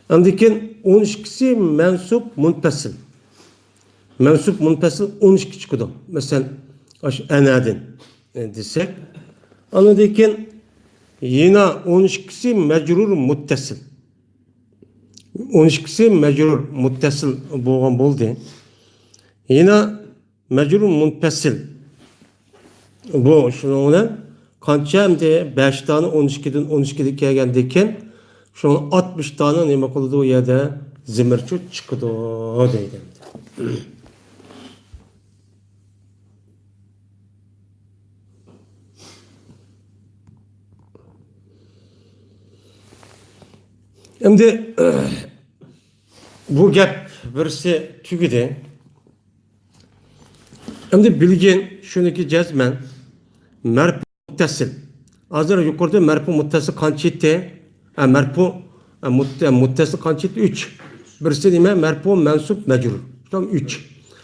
ئاندىن كېيىن ئون ئىككىسى مەنسۇب مۇنپەسىل. مەنسۇب مۇنپەسىل ئون ئىككى چىقىدۇ. مەسىلەن، ئاشۇ ئەنەدىن، ئە، دېسەك. ئاندىن كېيىن يەنە ئون ئىككىسى مەجرۇر مۇتتەسىل. ئون ئىككىسى مەجرۇر مۇتتەسىل بولغان بولدى. يەنە مەجرۇر مۇنپەسىل. بۇ شۇنىڭ بىلەن قانچە ئەمدى؟ بەش دانە ئون ئىككىدىن، ئون ئىككىدىن كەلگەندىكىن، شۇنىڭ ئاتمىش دانە نېمە قىلىدۇ؟ ئۇ يەردە زىمىرچۇ چىقىدۇ دەيدۇ. ئەمدى بۇ گەپ بىرسى تۈگىدى. ئەمدى بىلگىن شۇنىكى جەزمەن مەرپۇ مۇتتەسىل. ھازىر يۇقىرىدا مەرپۇ مۇتتەسىل قانچە ئىدى؟ ھە، مەرپۇ، ھە، مۇت-، مۇتتەسىل قانچە ئىدى؟ ئۈچ. بىرسى نېمە؟ مەرپۇ، مەنسۇب، مەجرۇر. تامام ئۈچ.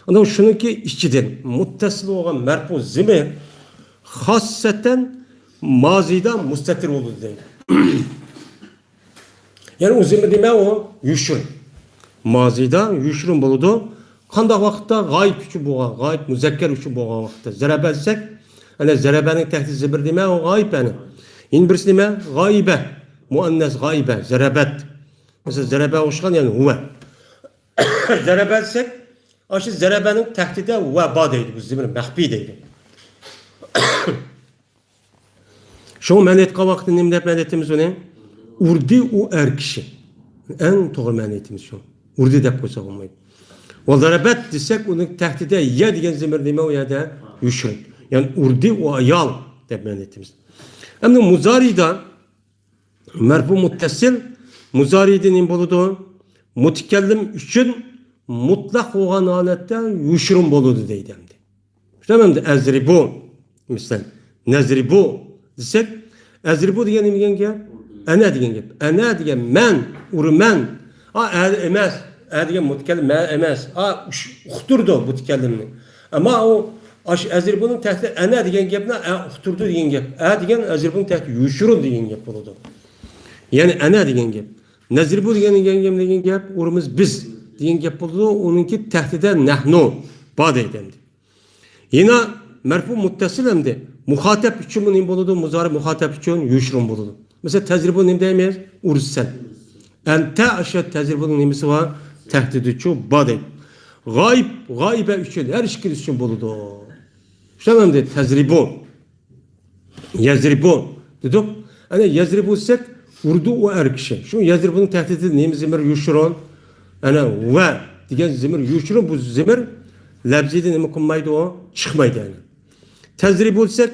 ئاندىن شۇنىڭكى ئىچىدىن مۇتتەسىل بولغان مەرپۇ زىمىر خاسسەتەن مازىدا مۇستەتىر بولىدۇ دەيدۇ. يەنى ئۇ زىمىر نېمە ئۇ؟ يوشۇرۇن. مازىدا يوشۇرۇن بولىدۇ. قانداق ۋاقىتتا؟ غائىب ئۈچۈن بولغان، غائىب مۇزەككەر ئۈچۈن بولغان ۋاقىتتا. زەرەبە دېسەك، ئەنە زەرەبەنىڭ تەھدىتى زىمىر نېمە ئۇ؟ غائىب ئەنە. يەنە بىرسى نېمە؟ غائىبە. مۇئەننەس غائىبە. زەرەبەت. مەسىلەن، زەرەبە ئوخشىغان، يەنى ھۇۋە. زەرەبە دېسەك، ئاشۇ زەرەبەنىڭ تەھدىتى ھۇۋە بار دەيدۇ. بۇ زىمىر مەخپىي دەيدۇ. شۇڭا مەن ئېيتقان ۋاقىتتا نېمە دەپ مەن ئېيتىمىز ئۇنى؟ ئۇردى ئۇ ئەر كىشى. ئەڭ توغرا مەن ئېيتىمىز شۇ. ئۇردى دەپ قويسا بولمايدۇ. ۋە زەرەبەت دېسەك، ئۇنىڭ تەھدىتى يە دېگەن زىمىر نېمە ئۇ يەردە؟ يوشۇرۇن. يەنى ئۇردى ئۇ ئايال دەپ مەن ئېيتىمىز. ئەمدى مۇزارىدا مەرپۇ مۇتتەسىل، مۇزارىدا نېمە بولىدۇ؟ مۇتەكەللىم ئۈچۈن مۇتلەق بولغان ھالەتتە يوشۇرۇن بولىدۇ دەيدۇ ئەمدى. شۇنداق ئەمدى ئەزرىبۇ، مىسال، نەزرىبۇ دېسەك، ئەزرىبۇ دېگەن نېمە دېگەن گەپ؟ ئەنە دېگەن گەپ. ئەنە دېگەن مەن، ئۇرىمەن. ئا، ئە ئەمەس. ئە دېگەن مۇتەكەللىم، مەن ئەمەس. ئا، ئۇش-، ئۇقتۇرىدۇ مۇتەكەللىمنى. ئەمما ئۇ، ئاش ئەزرىبۇنىڭ تەھتى ئەنە دېگەن گەپنى ئە ئۇقتۇرىدۇ دېگەن گەپ. ئە دېگەن ئەزرىبۇنىڭ تەھتى يوشۇرۇن دېگەن گەپ بولىدۇ. يەنى ئەنە دېگەن گەپ. نەزرىبۇ دېگەن، دېگەن گەپ، دېگەن گەپ، ئۇرىمىز بىز دېگەن گەپ بولىدۇ. ئۇنىڭكى تەھتىدە نەھنۇ بار دەيدۇ ئەمدى. يەنە مەرپۇ مۇتتەسىل ئەمدى. مۇخاتەب ئۈچۈنمۇ نېمە بولىدۇ؟ مۇزارى مۇخاتەب ئۈچۈن يوشۇرۇن بولىدۇ. مەسىلەن، تەزرىبۇ نېمە دەيمىز؟ ئۇرىسەن. ئەنتە ئاشۇ تەزرىبۇنىڭ نېمىسى بار؟ تەھدىدىچۇ بار دەيدۇ. غائىب، غائىبە ئۈچۈن، ھەر ئىككىلىسى ئۈچۈن بولىدۇ. شۇنداق ئەمدى تەزرىبۇ. يەزرىبۇ دېدۇق. ئەنە يەزرىبۇ دېسەك، ئۇرىدۇ ئۇ ئەر كىشى. شۇ يەزرىبۇنىڭ تەھدىتىدە نېمە زىمىر يوشۇرۇن؟ ئەنە ۋە دېگەن زىمىر يوشۇرۇن، بۇ زىمىر لەپزىدە نېمە قىلمايدۇ ئۇ؟ چىقمايدۇ ئەنە. تەزرىبۇ دېسەك،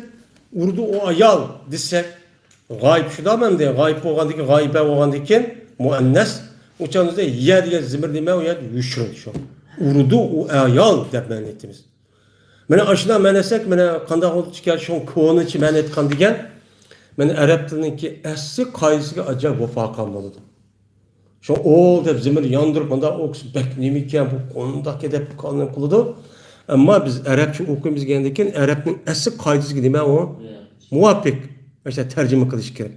ئۇرىدۇ ئۇ ئايال دېسەك، غائىب شۇنداقمۇ ئەمدى؟ غائىب بولغاندىن كېيىن، غائىبە بولغاندىن كېيىن مۇئەننەس. ئۇ چاغدا يە دېگەن زىمىر نېمە؟ ئۇ يەردە يوشۇرۇن شۇ. ئۇرىدۇ ئۇ ئايال دەپ مەنە ئېيتىمىز. مانا ئاشۇنداق مەنە دېسەك، مانا قانداق بولدى ئىكەن، شۇ كونىچە مەنە ئېيتقان دېگەن، مانا ئەرەب تىلىنىڭكى ئەسلى قائىدىسىگە ئاجايىپ ۋاپا قىلغان بولىدۇ. شۇ ئول دەپ زىمىر ياندۇرۇپ، مۇنداق ئوقۇسا بەك نېمىكەن، بۇ قانداق دەپ كالام قىلىدۇ. ئەمما بىز ئەرەبچە ئوقۇيمىز دېگەندىن كېيىن، ئەرەبنىڭ ئەسلى قائىدىسىگە نېمە ئۇ؟ مۇۋاپىق. مەسىلەن، تەرجىمە قىلىش كېرەك.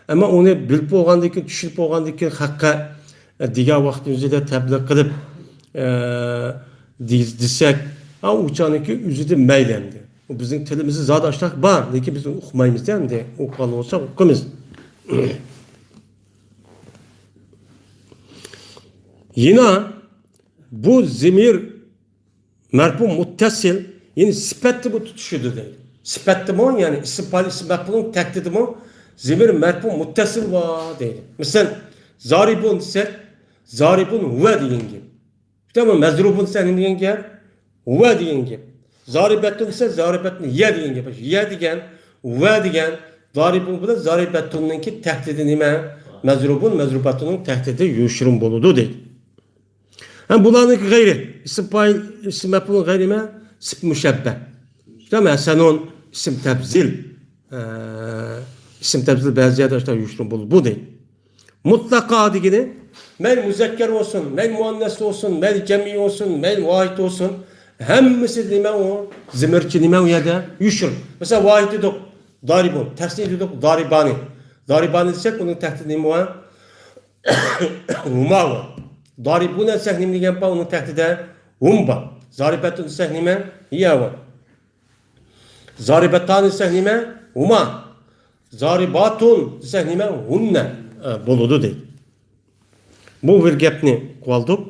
ئەمما ئۇنى بىلىپ بولغاندىن كېيىن، چۈشىنىپ بولغاندىن كېيىن، خەققە، ئە، دېگەن ۋاقىتنىڭ ئۆزىدە تەبلىغ قىلىپ، ئە، دېيىز-، دېسەك، ئا، ئۇ چاغنىڭكى ئۆزىدە مەيلى ئەمدى. ئۇ بىزنىڭ تىلىمىزدا زادى ئاشۇنداق بار، لېكىن بىز ئۇنى ئۇقمايمىز ئەمدى. ئۇققان بولساق ئۇقىمىز. يەنە بۇ زىمىر مەرپۇ مۇتتەسىل، يەنى سۈپەتتىمۇ تۇتۇشىدۇ دەيدۇ. سۈپەتتىمۇ، يەنى ئىسىم پائىل، ئىسىم مەپئۇلنىڭ تەھتىدىمۇ زىمىر مەرپۇ مۇتتەسىل بار دەيدۇ. مىسال، زارىبۇن دېسەك، زارىبۇن ھۇۋە دېگەن گەپ. شۇنداقمۇ؟ مەزرۇبۇن دېسە نېمە دېگەن گەپ؟ ھۇۋە دېگەن گەپ. زارىبەتۇن دېسە زارىبەتۇن يە دېگەن گەپ. يە دېگەن، ھۇۋە دېگەن، زارىبۇن بىلەن زارىبەتۇننىڭكى تەھتىدى نېمە؟ مەزرۇبۇن، مەزرۇبەتۇننىڭ تەھتىدى يوشۇرۇن بولىدۇ دەيدۇ. ھەم بۇلارنىڭكى غەيرى، ئىسىم پائىل، ئىسىم مەپئۇل غەيرى نېمە؟ ئىسىم مۇشەببە. شۇنداقمۇ؟ ھەسەنۇن، ئىسىم تەپزىل. ئە، ئىسىم تەپزىل بەزى يەردە ئاشۇنداق يوشۇرۇن بولىدۇ، بۇ دەيدۇ. مۇتلەقا دېگىنى، مەيلى مۇزەككەر بولسۇن، مەيلى مۇئەننەس بولسۇن، مەيلى جەمئىي بولسۇن، مەيلى ۋاھىد بولسۇن، ھەممىسى نېمە ئۇ؟ زىمىرچى نېمە ئۇ يەردە؟ يوشۇرۇن. مىسال، ۋاھىد دېدۇق، دارىبۇن، تەسنىيە دېدۇق، دارىبانى. دارىبانى دېسەك، ئۇنىڭ تەھتىدە نېمە بار؟ ھۇما بار. دارىبۇن دېسەك، نېمە دېگەن بار؟ ئۇنىڭ تەھتىدە ھۇم بار. زارىبەتۇن دېسەك نېمە؟ ھىيە بار. زارىبەتانى دېسەك نېمە؟ ھۇما. زارىباتۇن دېسەك نېمە؟ ھۇننە، ئە، بولىدۇ دەيدۇ. بۇ بىر گەپنى قىلىۋالدۇق.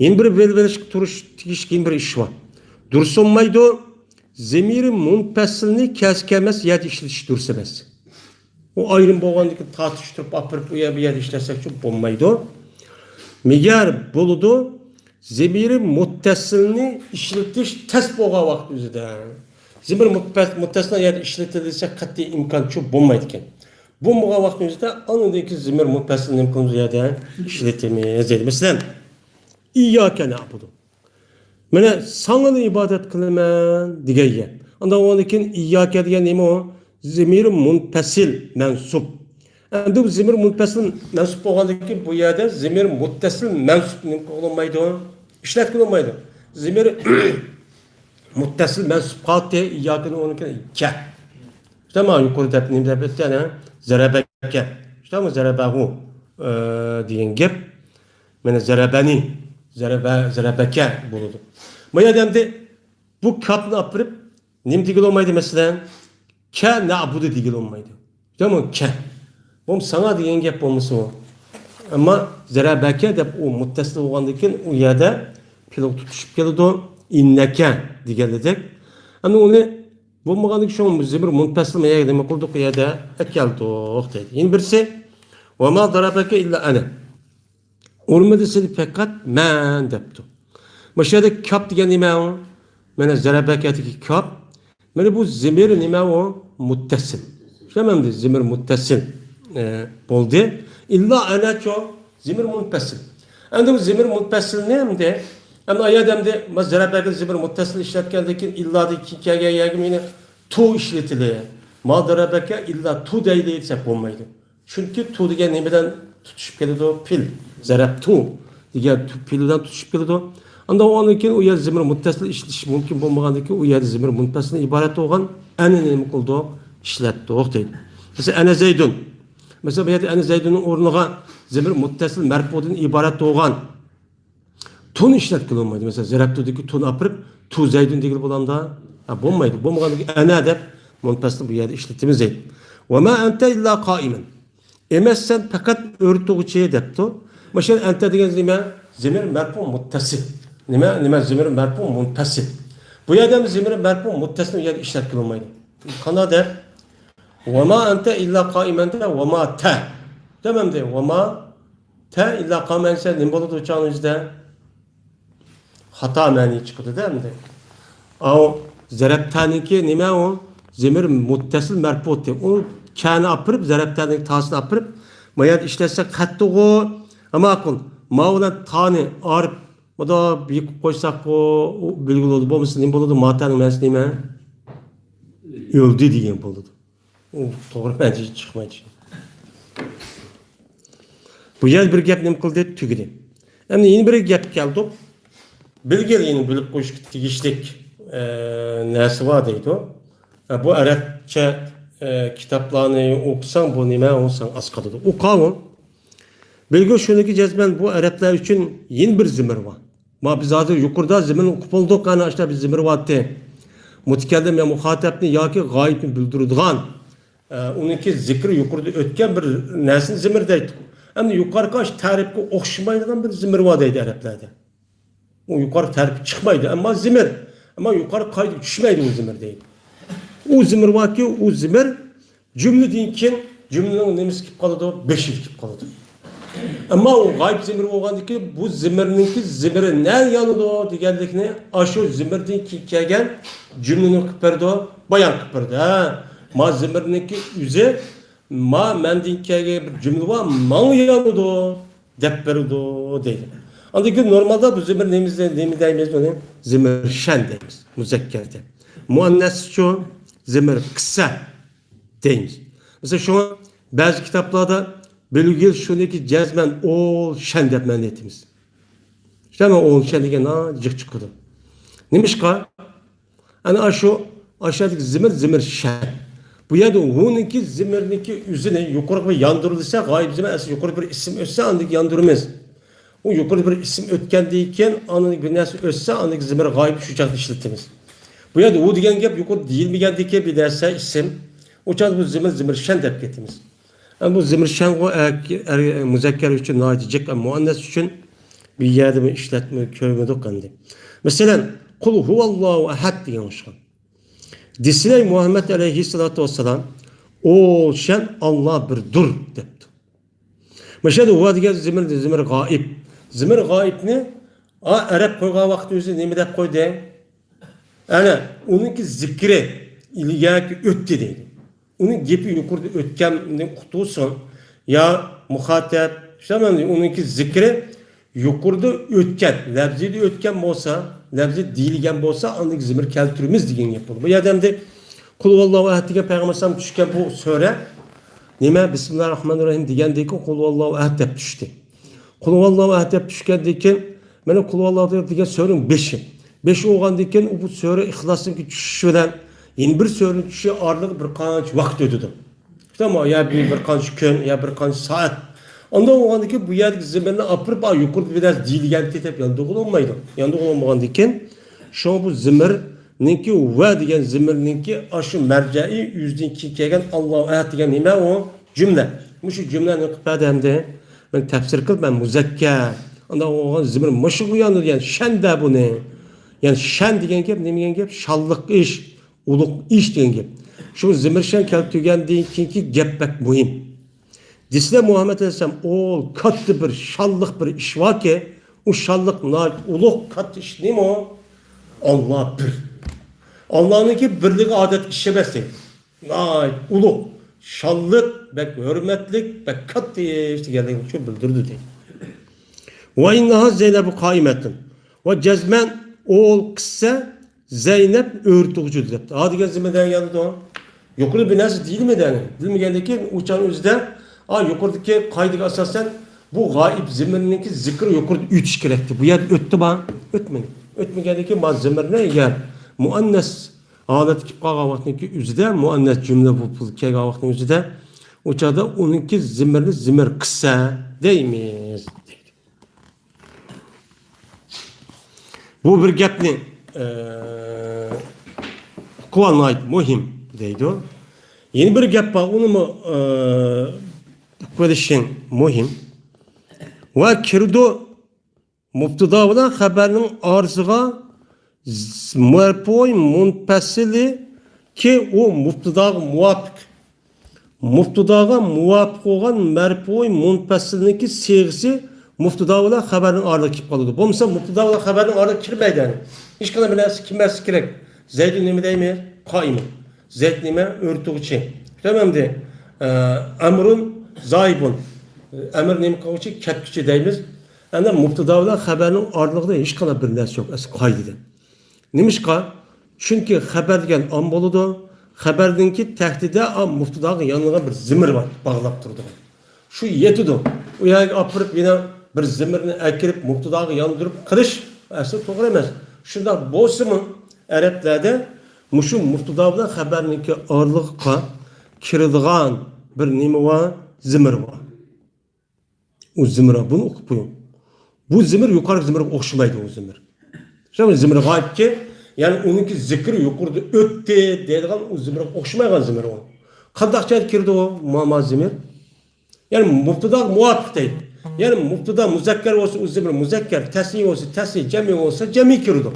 يەنە بىر بىلىۋېلىشقا تۇرۇش تېگىشلىك يەنە بىر ئىش بار. دۇرۇس بولمايدۇ. زىمىرى مۇنپەسىلنى كەلسە كەلمەس يەردە ئىشلىتىش دۇرۇس ئەمەس. ئۇ ئايرىم بولغاندىن كېيىن تارتىشتۇرۇپ ئاپىرىپ ئۇ يەر بۇ يەردە ئىشلەتسەكچۇ بولمايدۇ. مەگەر بولىدۇ، زىمىرى مۇتتەسىلنى ئىشلىتىش تەس بولغان ۋاقىت ئۆزىدە. زىمىر مۇتتەس-، مۇتتەسىل يەردە ئىشلىتىلسە قەتئىي ئىمكانچۇ بولمايدىكەن. بولمىغان ۋاقىت ئۆزىدە ئاندىن كېيىن زىمىر مۇتتەسىل نېمە قىلىمىز يەردە ئىشلىتىمىز دەيدۇ. مەسىلەن، ئىيياكە نەئبۇدۇ. مانا ساڭىلا ئىبادەت قىلىمەن دېگەن گەپ. ئاندىن ئۇنىڭدىن كېيىن ئىيياكە دېگەن نېمە ئۇ؟ زېمىر مۇنپەسىل مەنسۇب. ئەمدى بۇ زېمىر مۇنپەسىل مەنسۇب بولغاندىن كېيىن بۇ يەردە زېمىر مۇتتەسىل مەنسۇب نېمە قىلىنمايدۇ؟ ئىشلەتكىلى بولمايدۇ. زېمىر مۇتتەسىل مەنسۇب قالدى. ياكى ئۇنىڭكى كە. شۇنداقمۇ يۇقىرىدا دەپ نېمە دەپ ئۆتتى يەنە؟ زەرەبەكە. شۇنداقمۇ زەرەبەھۇ، ئە، دېگەن گەپ. مانا زەرەبەنى، زەرەبە، زەرەبەكە بولىدۇ. بۇ يەردە ئەمدى بۇ كاپنى ئاپىرىپ نېمە دېگىلى بولمايدۇ مەسىلەن؟ كە نەئبۇدۇ دېگىلى بولمايدۇ. شۇنداقمۇ كە. بۇ ساڭا دېگەن گەپ بولمىسا ئۇ. ئەمما زەرەبەكە دەپ ئۇ مۇتتەسىل بولغاندىن كېيىن ئۇ يەردە پېئىل تۇتۇشۇپ كېلىدۇ. ئىننەكە دېگەندەك. ئەمدى ئۇنى بولمىغاندىكىن شۇڭا زېمىر مۇنپەسىل نېمە قىلدۇق ئۇ يەردە؟ ئەكەلدۇق دەيدۇ. يەنە بىرسى، ۋەما دەرەبەكە ئىللا ئەنە. ئۇرمىدى سېنى پەقەت مەن دەپتۇ. مۇشۇ يەردە كاپ دېگەن نېمە ئۇ؟ مانا زەرەبەكەدىكى كاپ. مانا بۇ زېمىر نېمە ئۇ؟ مۇتتەسىل. چۈشەنمەمدى؟ زېمىر مۇتتەسىل، ئە، بولدى. ئىللا ئەنەچۇ زېمىر مۇنپەسىل. ئەمدى بۇ زېمىر مۇنپەسىلنى ئەمدى، ئەمدى ئايەت ئەمدى ما زەرەبەكە زېمىر مۇتتەسىل ئىشلەتكەندىن كېيىن ئىللادىن كېيىن كەلگەن يەرگە مېنى تو ئىشلىتىلى. ما دەرەبەكە ئىللا تو دەيلى دېسەك بولمايدۇ. چۈنكى تو دېگەن نېمە بىلەن تۇتۇشۇپ كېلىدۇ؟ پېئىل. زەرەبتۇ دېگەن تو-، پېئىل بىلەن تۇتۇشۇپ كېلىدۇ. ئاندىن ئۇنىڭ كېيىن ئۇ يەردە زېمىر مۇتتەسىل ئىشلىتىش مۇمكىن بولمىغاندىن كېيىن ئۇ يەردە زېمىر مۇنپەسىلدىن ئىبارەت بولغان ئەننى نېمە قىلدۇق؟ ئىشلەتتۇق دەيدۇ. مەسىلەن، ئەنە زەيدۇن. مەسىلەن، بۇ يەردە ئەنە زەيدۇننىڭ ئورنىغا زېمىر مۇتتەسىل مەرپۇدىن ئىبارەت بولغان تونى ئىشلەتكىلى بولمايدۇ. مەسىلەن، زەرەبتۇدىكى تونى ئاپىرىپ تو زەيدۇن دېگىلى بولامدا؟ ھە، بولمايدۇ. بولمىغاندىن كېيىن ئەنە دەپ مۇنپەسىلنى بۇ يەردە ئىشلىتىمىز دەيدۇ. ۋەما ئەنتە ئىللا قائىمەن. ئەمەسسەن پەقەت ئۆرتىغۇچى دەپتۇ. مۇشۇ ئەنتە دېگەن نېمە؟ زېمىر مەرپۇ مۇتتەسىل. نېمە؟ نېمە؟ زېمىر مەرپۇ مۇنپەسىل. بۇ يەردە زېمىر مەرپۇ مۇتتەسىل بۇ يەردە ئىشلەتكىلى بولمايدۇ. قانداق دەپ؟ ۋەما ئەنتە ئىللا قائىمەن دە ۋەما تە. دېمەمدى. ۋەما تە ئىللا قائىمەن دېسە نېمە بولىدۇ ئۇ چاغنىڭ ئۆزىدە؟ خاتا مەنى چىقىدۇ-دە ئەمدى. ئاۋۇ زەرەبتەنىڭكى نېمە ئۇ؟ زېمىر مۇتتەسىل مەرپۇتى. ئۇ كەنى ئاپىرىپ، زەرەبتەنىڭ تاسىنى ئاپىرىپ، ما يەردە ئىشلەتسەك قەتتىغۇ. ئەمما ماقۇل. ما بىلەن تانى ئايرىپ، مۇنداق يېقىپ قويساققۇ، ئۇ بىلگىلى بولىدۇ. بولمىسا نېمە بولىدۇ؟ ماتەنىڭ مەنىسى نېمە؟ ئۆلدى دېگەن بولىدۇ. ئۇ توغرا مەنىسى چىقمايدۇ. بۇ يەنە بىر گەپ نېمە قىلدى؟ تۈگىدى. ئەمدى يەنە بىر گەپ كەلدۇق. بىلگىلى يەنە بىلىپ قويۇشقا تېگىشلىك، ئە، نەرسە بار دەيدۇ. ئە، بۇ ئەرەبچە، ئە، كىتابلارنى ئوقۇساڭ، بۇ نېمە ئۇ ساڭا ئاسقاتىدۇ. ئوقۇڭ. بىلگىلى شۇنىڭكى جەزمەن بۇ ئەرەبلەر ئۈچۈن يەنە بىر زېمىر بار. ما بىز ھازىر يۇقىرىدا زېمىرنى ئوقۇپ بولدۇق، ئەنە ئاشۇنداق بىر زېمىر بارتى. مۇتەكەللىم يا مۇخاتەبنى ياكى غايىبنى بىلدۈرىدىغان، ئە، ئۇنىڭكى زىكرى يۇقىرىدا ئۆتكەن بىر نەرسىنى زېمىر دەيدۇ. ئەمدى يۇقىرىقى ئاشۇ تەرىپكە ئوخشىمايدىغان بىر زېمىر بار دەيدۇ ئەرەبلەردە. ئۇ يۇقىرى تەرىپكە چىقمايدۇ، ئەمما زېمىر. ئەمما يۇقىرى قايدا چۈشمەيدۇ ئۇ زېمىر دەيدۇ. ئۇ زېمىر باركى، ئۇ زېمىر جۈملىدىن كېيىن جۈملىنىڭ نېمىسى كېلىپ قالىدۇ؟ بېشىدا كېلىپ قالىدۇ. ئەمما ئۇ غايىب زېمىر بولغاندىن كېيىن بۇ زېمىرنىڭكى زېمىرى نەگە يانىدۇ دېگەنلىكنى ئاشۇ زېمىردىن كېيىن كەلگەن جۈملىنى قىلىپ بېرىدۇ، بايان قىلىپ بېرىدۇ. ھە، ما زېمىرنىڭكى ئۆزى، ما مەندىن كەلگەن بىر جۈملە بار، ماڭا يانىدۇ دەپ بېرىدۇ دەيدۇ. ئاندىن كېيىن نورمالدا بۇ زېمىر نېمە، نېمە دەيمىز بۇنى؟ زېمىر شەن دەيمىز مۇزەككەردە. مۇئەننەسچۇ؟ زېمىر قىسسە دەيمىز. مەسىلەن، شۇڭا بەزى كىتابلاردا بىلگىل شۇنىكى جەزمەن ئول شەن دەپ مەنە ئېيتىمىز. شۇڭا ئول شەن دېگەن جىق چىقىدۇ. نېمىشقا؟ ئەنە ئاشۇ، ئاشۇدىكى زېمىر، زېمىر شەن. بۇ يەردە ھۇنىڭكى زېمىرنىڭكى ئۆزىنى يۇقىرىغا ياندۇرۇلسا، غايىب زېمىر ئەسلى يۇقىرىدا بىر ئىسىم ئۆتسە، ئاندىن كېيىن ياندۇرىمىز. ئۇ يۇقىرىدا بىر ئىسىم ئۆتكەندىن كېيىن، ئاندىن بىر نەرسە ئۆتسە، ئاندىن كېيىن زېمىر غايىب شۇ چاغدا ئىشلىتىمىز. بۇ يەردە ھۇ دېگەن گەپ يۇقىرىدا دېيىلمىگەندىكىن بىر نەرسە ئىسىم. ئۇ چاغدا بۇ زېمىر، زېمىر شەن دەپ كېتىمىز. ئەمما بۇ زېمىر شەنغۇ ئەر، ئەر، مۇزەككەر ئۈچۈن ناھايىتى جىق، مۇئەننەس ئۈچۈن بىر يەردىمۇ ئىشلەتمە كۆرمىدۇق ئەمدى. مەسىلەن، قۇل ھۇۋاللاھۇ ئەھەد دېگەن ئوخشىغان. دېسىلەي مۇھەممەد ئەلەيھىسسالاتۇ ۋەسسالام ئول شەن، ئاللا بىردۇر دەپتۇ. مەشەدە ھۇۋا دېگەن زېمىر، زېمىر غائىب. زېمىر غائىبنى ئا، ئەرەب قويغان ۋاقىت ئۆزى نېمە دەپ قويدى؟ ئەنە، ئۇنىڭكى زىكرى ئىلگەرى ئۆتتى دەيدۇ. ئۇنىڭ گېپى يۇقىرىدا ئۆتكەندىن قۇتۇلسۇن. يا مۇخاتەب، شۇنداقمۇ ئۇنىڭكى زىكرى يۇقىرىدا ئۆتكەن، لەپزىدە ئۆتكەن بولسا، لەپزىدە دېيىلگەن بولسا، ئاندىن زېمىر كەلتۈرىمىز دېگەن گەپ بولىدۇ. بۇ يەردە ئەمدى قۇل ھۇۋاللاھۇ ئەھەد دېگەن پەيغەمبەر ئەلەيھىسسالام چۈشكەن بۇ سۈرە نېمە؟ بىسمىللاھىر راھمانىر راھىم دېگەندىن كېيىن قۇل ھۇۋاللاھۇ ئەھەد دەپ چۈشتى. قۇل ھۇۋاللاھۇ ئەھەد دەپ چۈشكەندىن كېيىن، مانا قۇل ھۇۋاللاھۇ دېگەن سۈرىنىڭ بېشى. بېشى بولغاندىن كېيىن بۇ سۈرە ئىخلاسنىڭكى چۈشۈشى بىلەن يەنە بىر سۈرىنىڭ چۈشۈشى ئارىلىقى بىر قانچە ۋاقىت ئۆتىدۇ. تامام، يا بىر، بىر قانچە كۈن، يا بىر قانچە سائەت. ئانداق بولغاندىن كېيىن بۇ يەردىكى زىمىرنى ئاپىرىپ، ئا، يۇقىرىدا بىر نەرسە دېيىلگەنتى دەپ ياندۇرغىلى بولمايدۇ. ياندۇرغىلى بولمىغاندىن كېيىن، شۇڭا بۇ زىمىرنىڭكى ۋە دېگەن زىمىرنىڭكى ئاشۇ مەرجەئى ئۆزىدىن كېيىن كەلگەن ئاللاھۇ ئەھەد دېگەن نېمە ئۇ؟ جۈملە. مۇشۇ جۈملە نېمە قىلىپ بەردى ئەمدى؟ مەن تەپسىر قىلىپ، مەن مۇزەككەر. ئانداق بولغان زىمىر مۇشۇغا ياندۇرۇلغان شەندە بۇنى. يەنى شەن دېگەن گەپ نېمە دېگەن گەپ؟ شانلىق ئىش. ئۇلۇغ ئىش دېگەن گەپ. شۇ زىمىرشان كەلتۈرگەندىن كېيىنكى گەپ بەك مۇھىم. دېسىلە مۇھەممەد ئەلەيھىسسالام، ئۇ كاتتا بىر شانلىق بىر ئىش باركى، ئۇ شانلىق ناھايىتى ئۇلۇغ كاتتا ئىش نېمە ئۇ؟ ئاللا بىر. ئاللانىڭكى بىرلىكى ئادەتتىكى ئىش ئەمەس دەيدۇ. ناھايىتى ئۇلۇغ، شانلىق، بەك ھۆرمەتلىك، بەك كاتتا ئىش دېگەنلىكىنى شۇ بىلدۈرىدۇ دەيدۇ. ۋە ئىننەھا زەينەبۇ قائىمەتۇن. ۋە جەزمەن ئوغۇل قىسسە زەينەپ ئۆرە تۇغۇچىدۇر دەپتۇ. ھا دېگەن زىمىر دېگەن يەردە يۇقىرىدا بىر نەرسە دېيىلمىدى يەنى. دېيىلمىگەندىن كېيىن ئۇ چاغنىڭ ئۆزىدە، ئا، يۇقىرىدىكى قائىدىگە ئاساسەن بۇ غائىب زىمىرنىڭكى زىكرى يۇقىرىدا ئۆتۈش كېرەكتى. بۇ يەردە ئۆتتىمۇ؟ ئۆتمىدى. ئۆتمىگەندىن كېيىن ما زىمىرنى ئەگەر مۇئەننەس ھالەتتە كېلىپ قالغان ۋاقىتنىڭكى ئۆزىدە، مۇئەننەس جۈملە بولۇپ كەلگەن ۋاقىتنىڭ ئۆزىدە، ئۇ چاغدا ئۇنىڭكى زىمىرنى زىمىر قىسسە دەيمىز. بۇ بىر گەپنى، ئە، ئۇقۇۋالمايدۇ، مۇھىم دەيدۇ. يەنە بىر گەپ بار، ئۇنىمۇ، ئە، ئۇقۇۋېلىشىڭ مۇھىم. ۋە كىرىدۇ مۇبتىدا بىلەن خەبەرنىڭ ئارىسىغا ز-، مەرپۇئى مۇنپەسىلى كى، ئۇ مۇبتىداغا مۇۋاپىق. مۇبتىداغا مۇۋاپىق بولغان مەرپۇئى مۇنپەسىلنىڭكى سىيغىسى مۇبتىدا بىلەن خەبەرنىڭ ئارىلىقىغا كېلىپ قالىدۇ. بولمىسا مۇبتىدا بىلەن خەبەرنىڭ ئارىلىقىغا كىرمەيدۇ يەنى. ھېچقانداق بىر نەرسە كىرمەسلىكى كېرەك. زەيدۇن نېمە دەيمىز؟ قائىمۇن. زەيد نېمە؟ ئۆرە تۇغۇچى. تامام ئەمدى، ئە، ئەمرۇن زاھىبۇن. ئەمىر نېمە قىلغۇچى؟ كەتكۈچى دەيمىز. ئەنە مۇبتىدا بىلەن خەبەرنىڭ ئارىلىقىدا ھېچقانداق بىر نەرسە يوق ئەسلى قائىدىدە. نېمىشقا؟ چۈنكى خەبەر دېگەن ئام بولىدۇ. خەبەرنىڭكى تەھتىدە ئا، مۇبتىداغا يانغان بىر زىمىر بار، باغلاپ تۇرىدىغان. شۇ يېتىدۇ. ئۇ يەرگە ئاپىرىپ يەنە بىر زىمىرنى ئەكىرىپ مۇبتىداغا ياندۇرۇپ قىلىش ئەسلى توغرا ئەمەس. شۇنداق بولسىمۇ ئەرەبلەردە مۇشۇ مۇبتىدا بىلەن خەبەرنىڭكى ئارىلىقىغا كىرىدىغان بىر نېمە بار؟ زىمىر بار. ئۇ زىمىر، بۇنى ئوقۇپ قويۇڭ. بۇ زىمىر يۇقىرىقى زىمىرغا ئوخشىمايدۇ، ئۇ زىمىر. شۇ زىمىر غايىبكى، يەنى ئۇنىڭكى زىكرى يۇقىرىدا ئۆتتى دەيدىغان ئۇ زىمىرغا ئوخشىمايدىغان زىمىر ئۇ. قانداق جايدا كىرىدۇ ئۇ؟ ما، ما زىمىر. يەنى مۇبتىداغا مۇۋاپىق دەيدۇ. يەنى مۇبتىدا مۇزەككەر بولسا ئۇ زىمىر مۇزەككەر، تەسنىيە بولسا تەسنىيە، جەمئىي بولسا جەمئىي كىرىدۇ.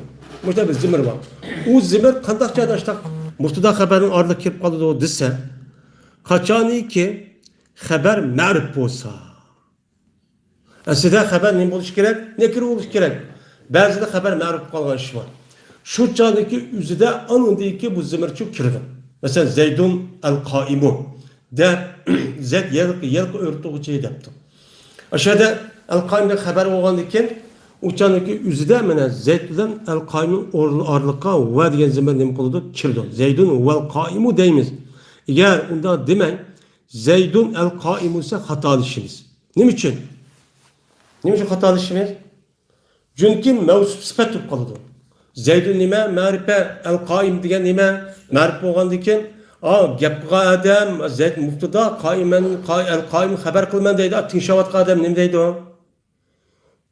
مۇشۇنداق بىر زىمىر بار. ئۇ زىمىر قانداق جايدا ئاشتاق مۇبتىدا خەبەرنىڭ ئارىلىقىغا كىرىپ قالىدۇ دېسە، قاچانكى خەبەر مەرۇپ بولسا. ئەسلىدە خەبەر نېمە بولۇشى كېرەك؟ نەكىرە بولۇشى كېرەك. بەزىدە خەبەر مەرۇپ قالغان ئىش بار. شۇ چاغدىكى ئۆزىدە ئاندىكى بۇ زىمىرچۇ كىرىدۇ. مەسىلەن، زەيدۇن ئەل قائىمۇ دەپ، زەيد يەلقە، يەلقە ئۆرە تۇغۇچى دەپتۇ. ئاشۇ يەردە ئەل قائىم دەپ خەبەر بولغاندىن كېيىن، ئۇ چاغدىكى ئۆزىدە مانا زەيد بىلەن ئەل قائىمنىڭ ئورنى ئارىلىققا ۋە دېگەن زىمىر نېمە قىلىدۇ؟ كىرىدۇ. زەيدۇن ۋەل قائىمۇ دەيمىز. ئەگەر ئۇنداق دېمەي، زەيدۇن ئەل قائىمۇ دېسە خاتالىشىمىز. نېمە ئۈچۈن؟ نېمە ئۈچۈن خاتالىشىمىز؟ چۈنكى مەۋسۇپ سۈپەت بولۇپ قالىدۇ. زەيدۇن نېمە؟ مەرىپە. ئەل قائىم دېگەن نېمە؟ مەرىپە بولغاندىن كېيىن، ئا، گەپ قىلغان ئادەم، زەيد مۇبتىدا، قائىمەن، قا-، ئەل قائىم خەبەر قىلىمەن دەيدۇ. ئا، تىڭشاۋاتقان ئادەم نېمە دەيدۇ؟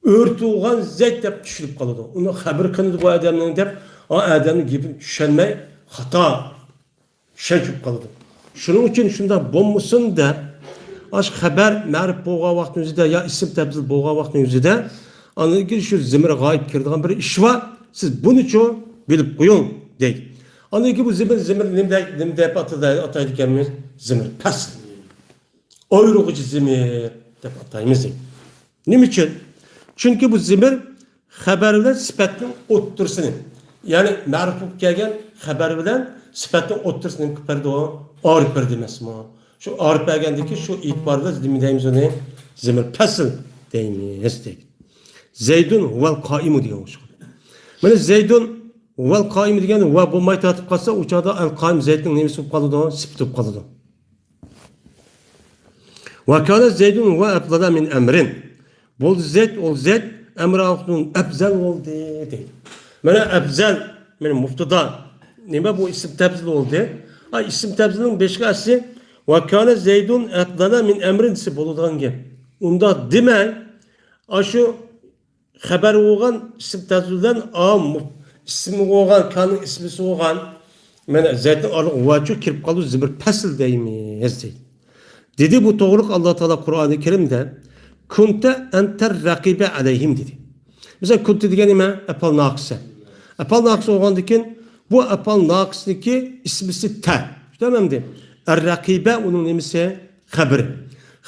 ئۆرە تۇغۇلغان زەيد دەپ چۈشىنىپ قالىدۇ. ئۇنىڭ خەبىرى قىلىنىدۇ بۇ ئادەمنىڭ دەپ، ئا، ئادەمنىڭ گېپىنى چۈشەنمەي، خاتا چۈشەنچە بولۇپ قالىدۇ. شۇنىڭ ئۈچۈن شۇنداق بولمىسۇن دەپ، ئاشۇ خەبەر مەرىپ بولغان ۋاقىتنىڭ ئۆزىدە يا ئىسىم تەبدىل بولغان ۋاقىتنىڭ ئۆزىدە، ئاندىن كېيىن شۇ زىمىر غايىب كىرىدىغان بىر ئىش بار، سىز بۇنىچۇ بىلىپ قويۇڭ دەيدۇ. ئاندىن كېيىن بۇ زىمىر، زىمىر نېمە دەي-، نېمە دەپ ئاتىدى-، ئاتايدىكەنمىز؟ زىمىر پەسل. ئايرىغۇچى زىمىر دەپ ئاتايمىز. نېمە ئۈچۈن؟ چۈنكى بۇ زىمىر خەبەر بىلەن سۈپەتنىڭ ئوتتۇرىسىنى، يەنى مەرۇپ بولۇپ كەلگەن خەبەر بىلەن سۈپەتنىڭ ئوتتۇرىسىنى نېمە قىلىپ بەردى ئۇ؟ ئايرىپ بەردى ئەمەسمۇ؟ شۇ ئايرىپ بەرگەندىكى شۇ ئېتىبار بىلەن نېمە دەيمىز ئۇنى؟ زىمىر پەسل دەيمىز دەيدۇ. زەيدۇن ھۇۋەل قائىمۇ دېگەن ئوخشىغان. مانا زەيدۇن ۋەل قائىم دېگەن ۋە بولماي تارتىپ قالسا، ئۇ چاغدا ئەل قائىم زەيدنىڭ نېمىسى بولۇپ قالىدۇ؟ سۈپىتى بولۇپ قالىدۇ. ۋە كانە زەيدۇن ۋە ئەفزەلە مىن ئەمرىن. بولدى زەيد، ئۇ زەيد ئەمرىدىن ئەپزەل بولدى دەيدۇ. مانا ئەپزەل، مانا مۇبتەدا. نېمە بۇ؟ ئىسىم تەپزىل بولدى. ئا، ئىسىم تەپزىلنىڭ باشقا ئەسلى ۋە كانە زەيدۇن ئەفزەلە مىن ئەمرىن دېسە بولىدىغان گەپ. ئۇنداق دېمەي، ئاشۇ خەبەر بولغان ئىسىم تەپزىل بىلەن ئا، مۇ-، ئىسمى بولغان، كاننىڭ ئىسمىسى بولغان، مانا زەيدنىڭ ئارىلىقىغا ۋەچۇ كىرىپ قالىدۇ، زىمىر پەسىل دەيمىز دەيدۇ. دېدى بۇ توغرىلىق ئاللا تائالا قۇرئانى كەرىمدە، كۇنتە ئەنتەر رەقىبە ئەلەيھىم دېدى. مەسىلەن، كۇنتە دېگەن نېمە؟ ئەپئال ناقىسە. ئەپئال ناقىسە بولغاندىن كېيىن، بۇ ئەپئال ناقىسنىڭكى ئىسمىسى تە. شۇنداقمۇ؟ ئەر رەقىبە ئۇنىڭ نېمىسى؟ خەبىرى.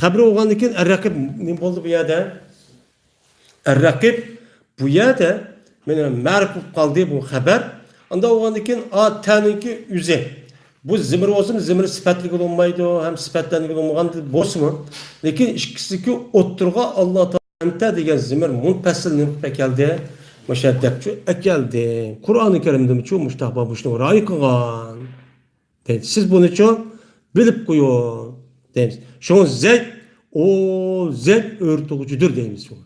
خەبىرى بولغاندىن كېيىن، ئەر رەقىب نېمە بولدى بۇ يەردە؟ ئەر رەقىب بۇ يەردە مانا مەرۇپ بولۇپ قالدى بۇ خەبەر. ئانداق بولغاندىن كېيىن ئا تەنىڭكى ئۆزى. بۇ زىمىر بولسىمۇ زىمىر سۈپەتلىك بولمايدۇ، ھەم سۈپەتلەنگىلى بولمىغان بولسىمۇ. لېكىن ئىككىسىنىڭكى ئوتتۇرىغا ئاللا تائالا ئەنتە دېگەن زىمىر مۇنپەسسىل نېمە قىلىپ ئەكەلدى؟ مۇشۇ دەپچۇ ئەكەلدى. قۇرئانى كەرىمدىمۇچۇ مۇشۇنداق بار، مۇشۇنى رايى قىلغان. دەيدۇ. سىز بۇنىچۇ بىلىپ قويۇڭ دەيمىز. شۇڭا زەيد، ئۇ زەيد ئۆرتىگۈچىدۇر دەيمىز شۇڭا.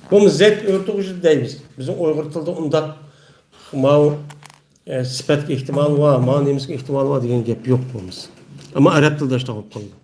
بۇمۇ زەيد ئۆرتىگۈچى دەيمىز. بىزنىڭ ئۇيغۇر تىلىدا ئۇنداق ماۋۇ، ئە، سۈپەتكە ئېھتىمال بار، ماۋۇ نېمىسىگە ئېھتىمال بار دېگەن گەپ يوق بولمىسا. ئەمما ئەرەب تىلىدا شۇنداق بولۇپ قالىدۇ.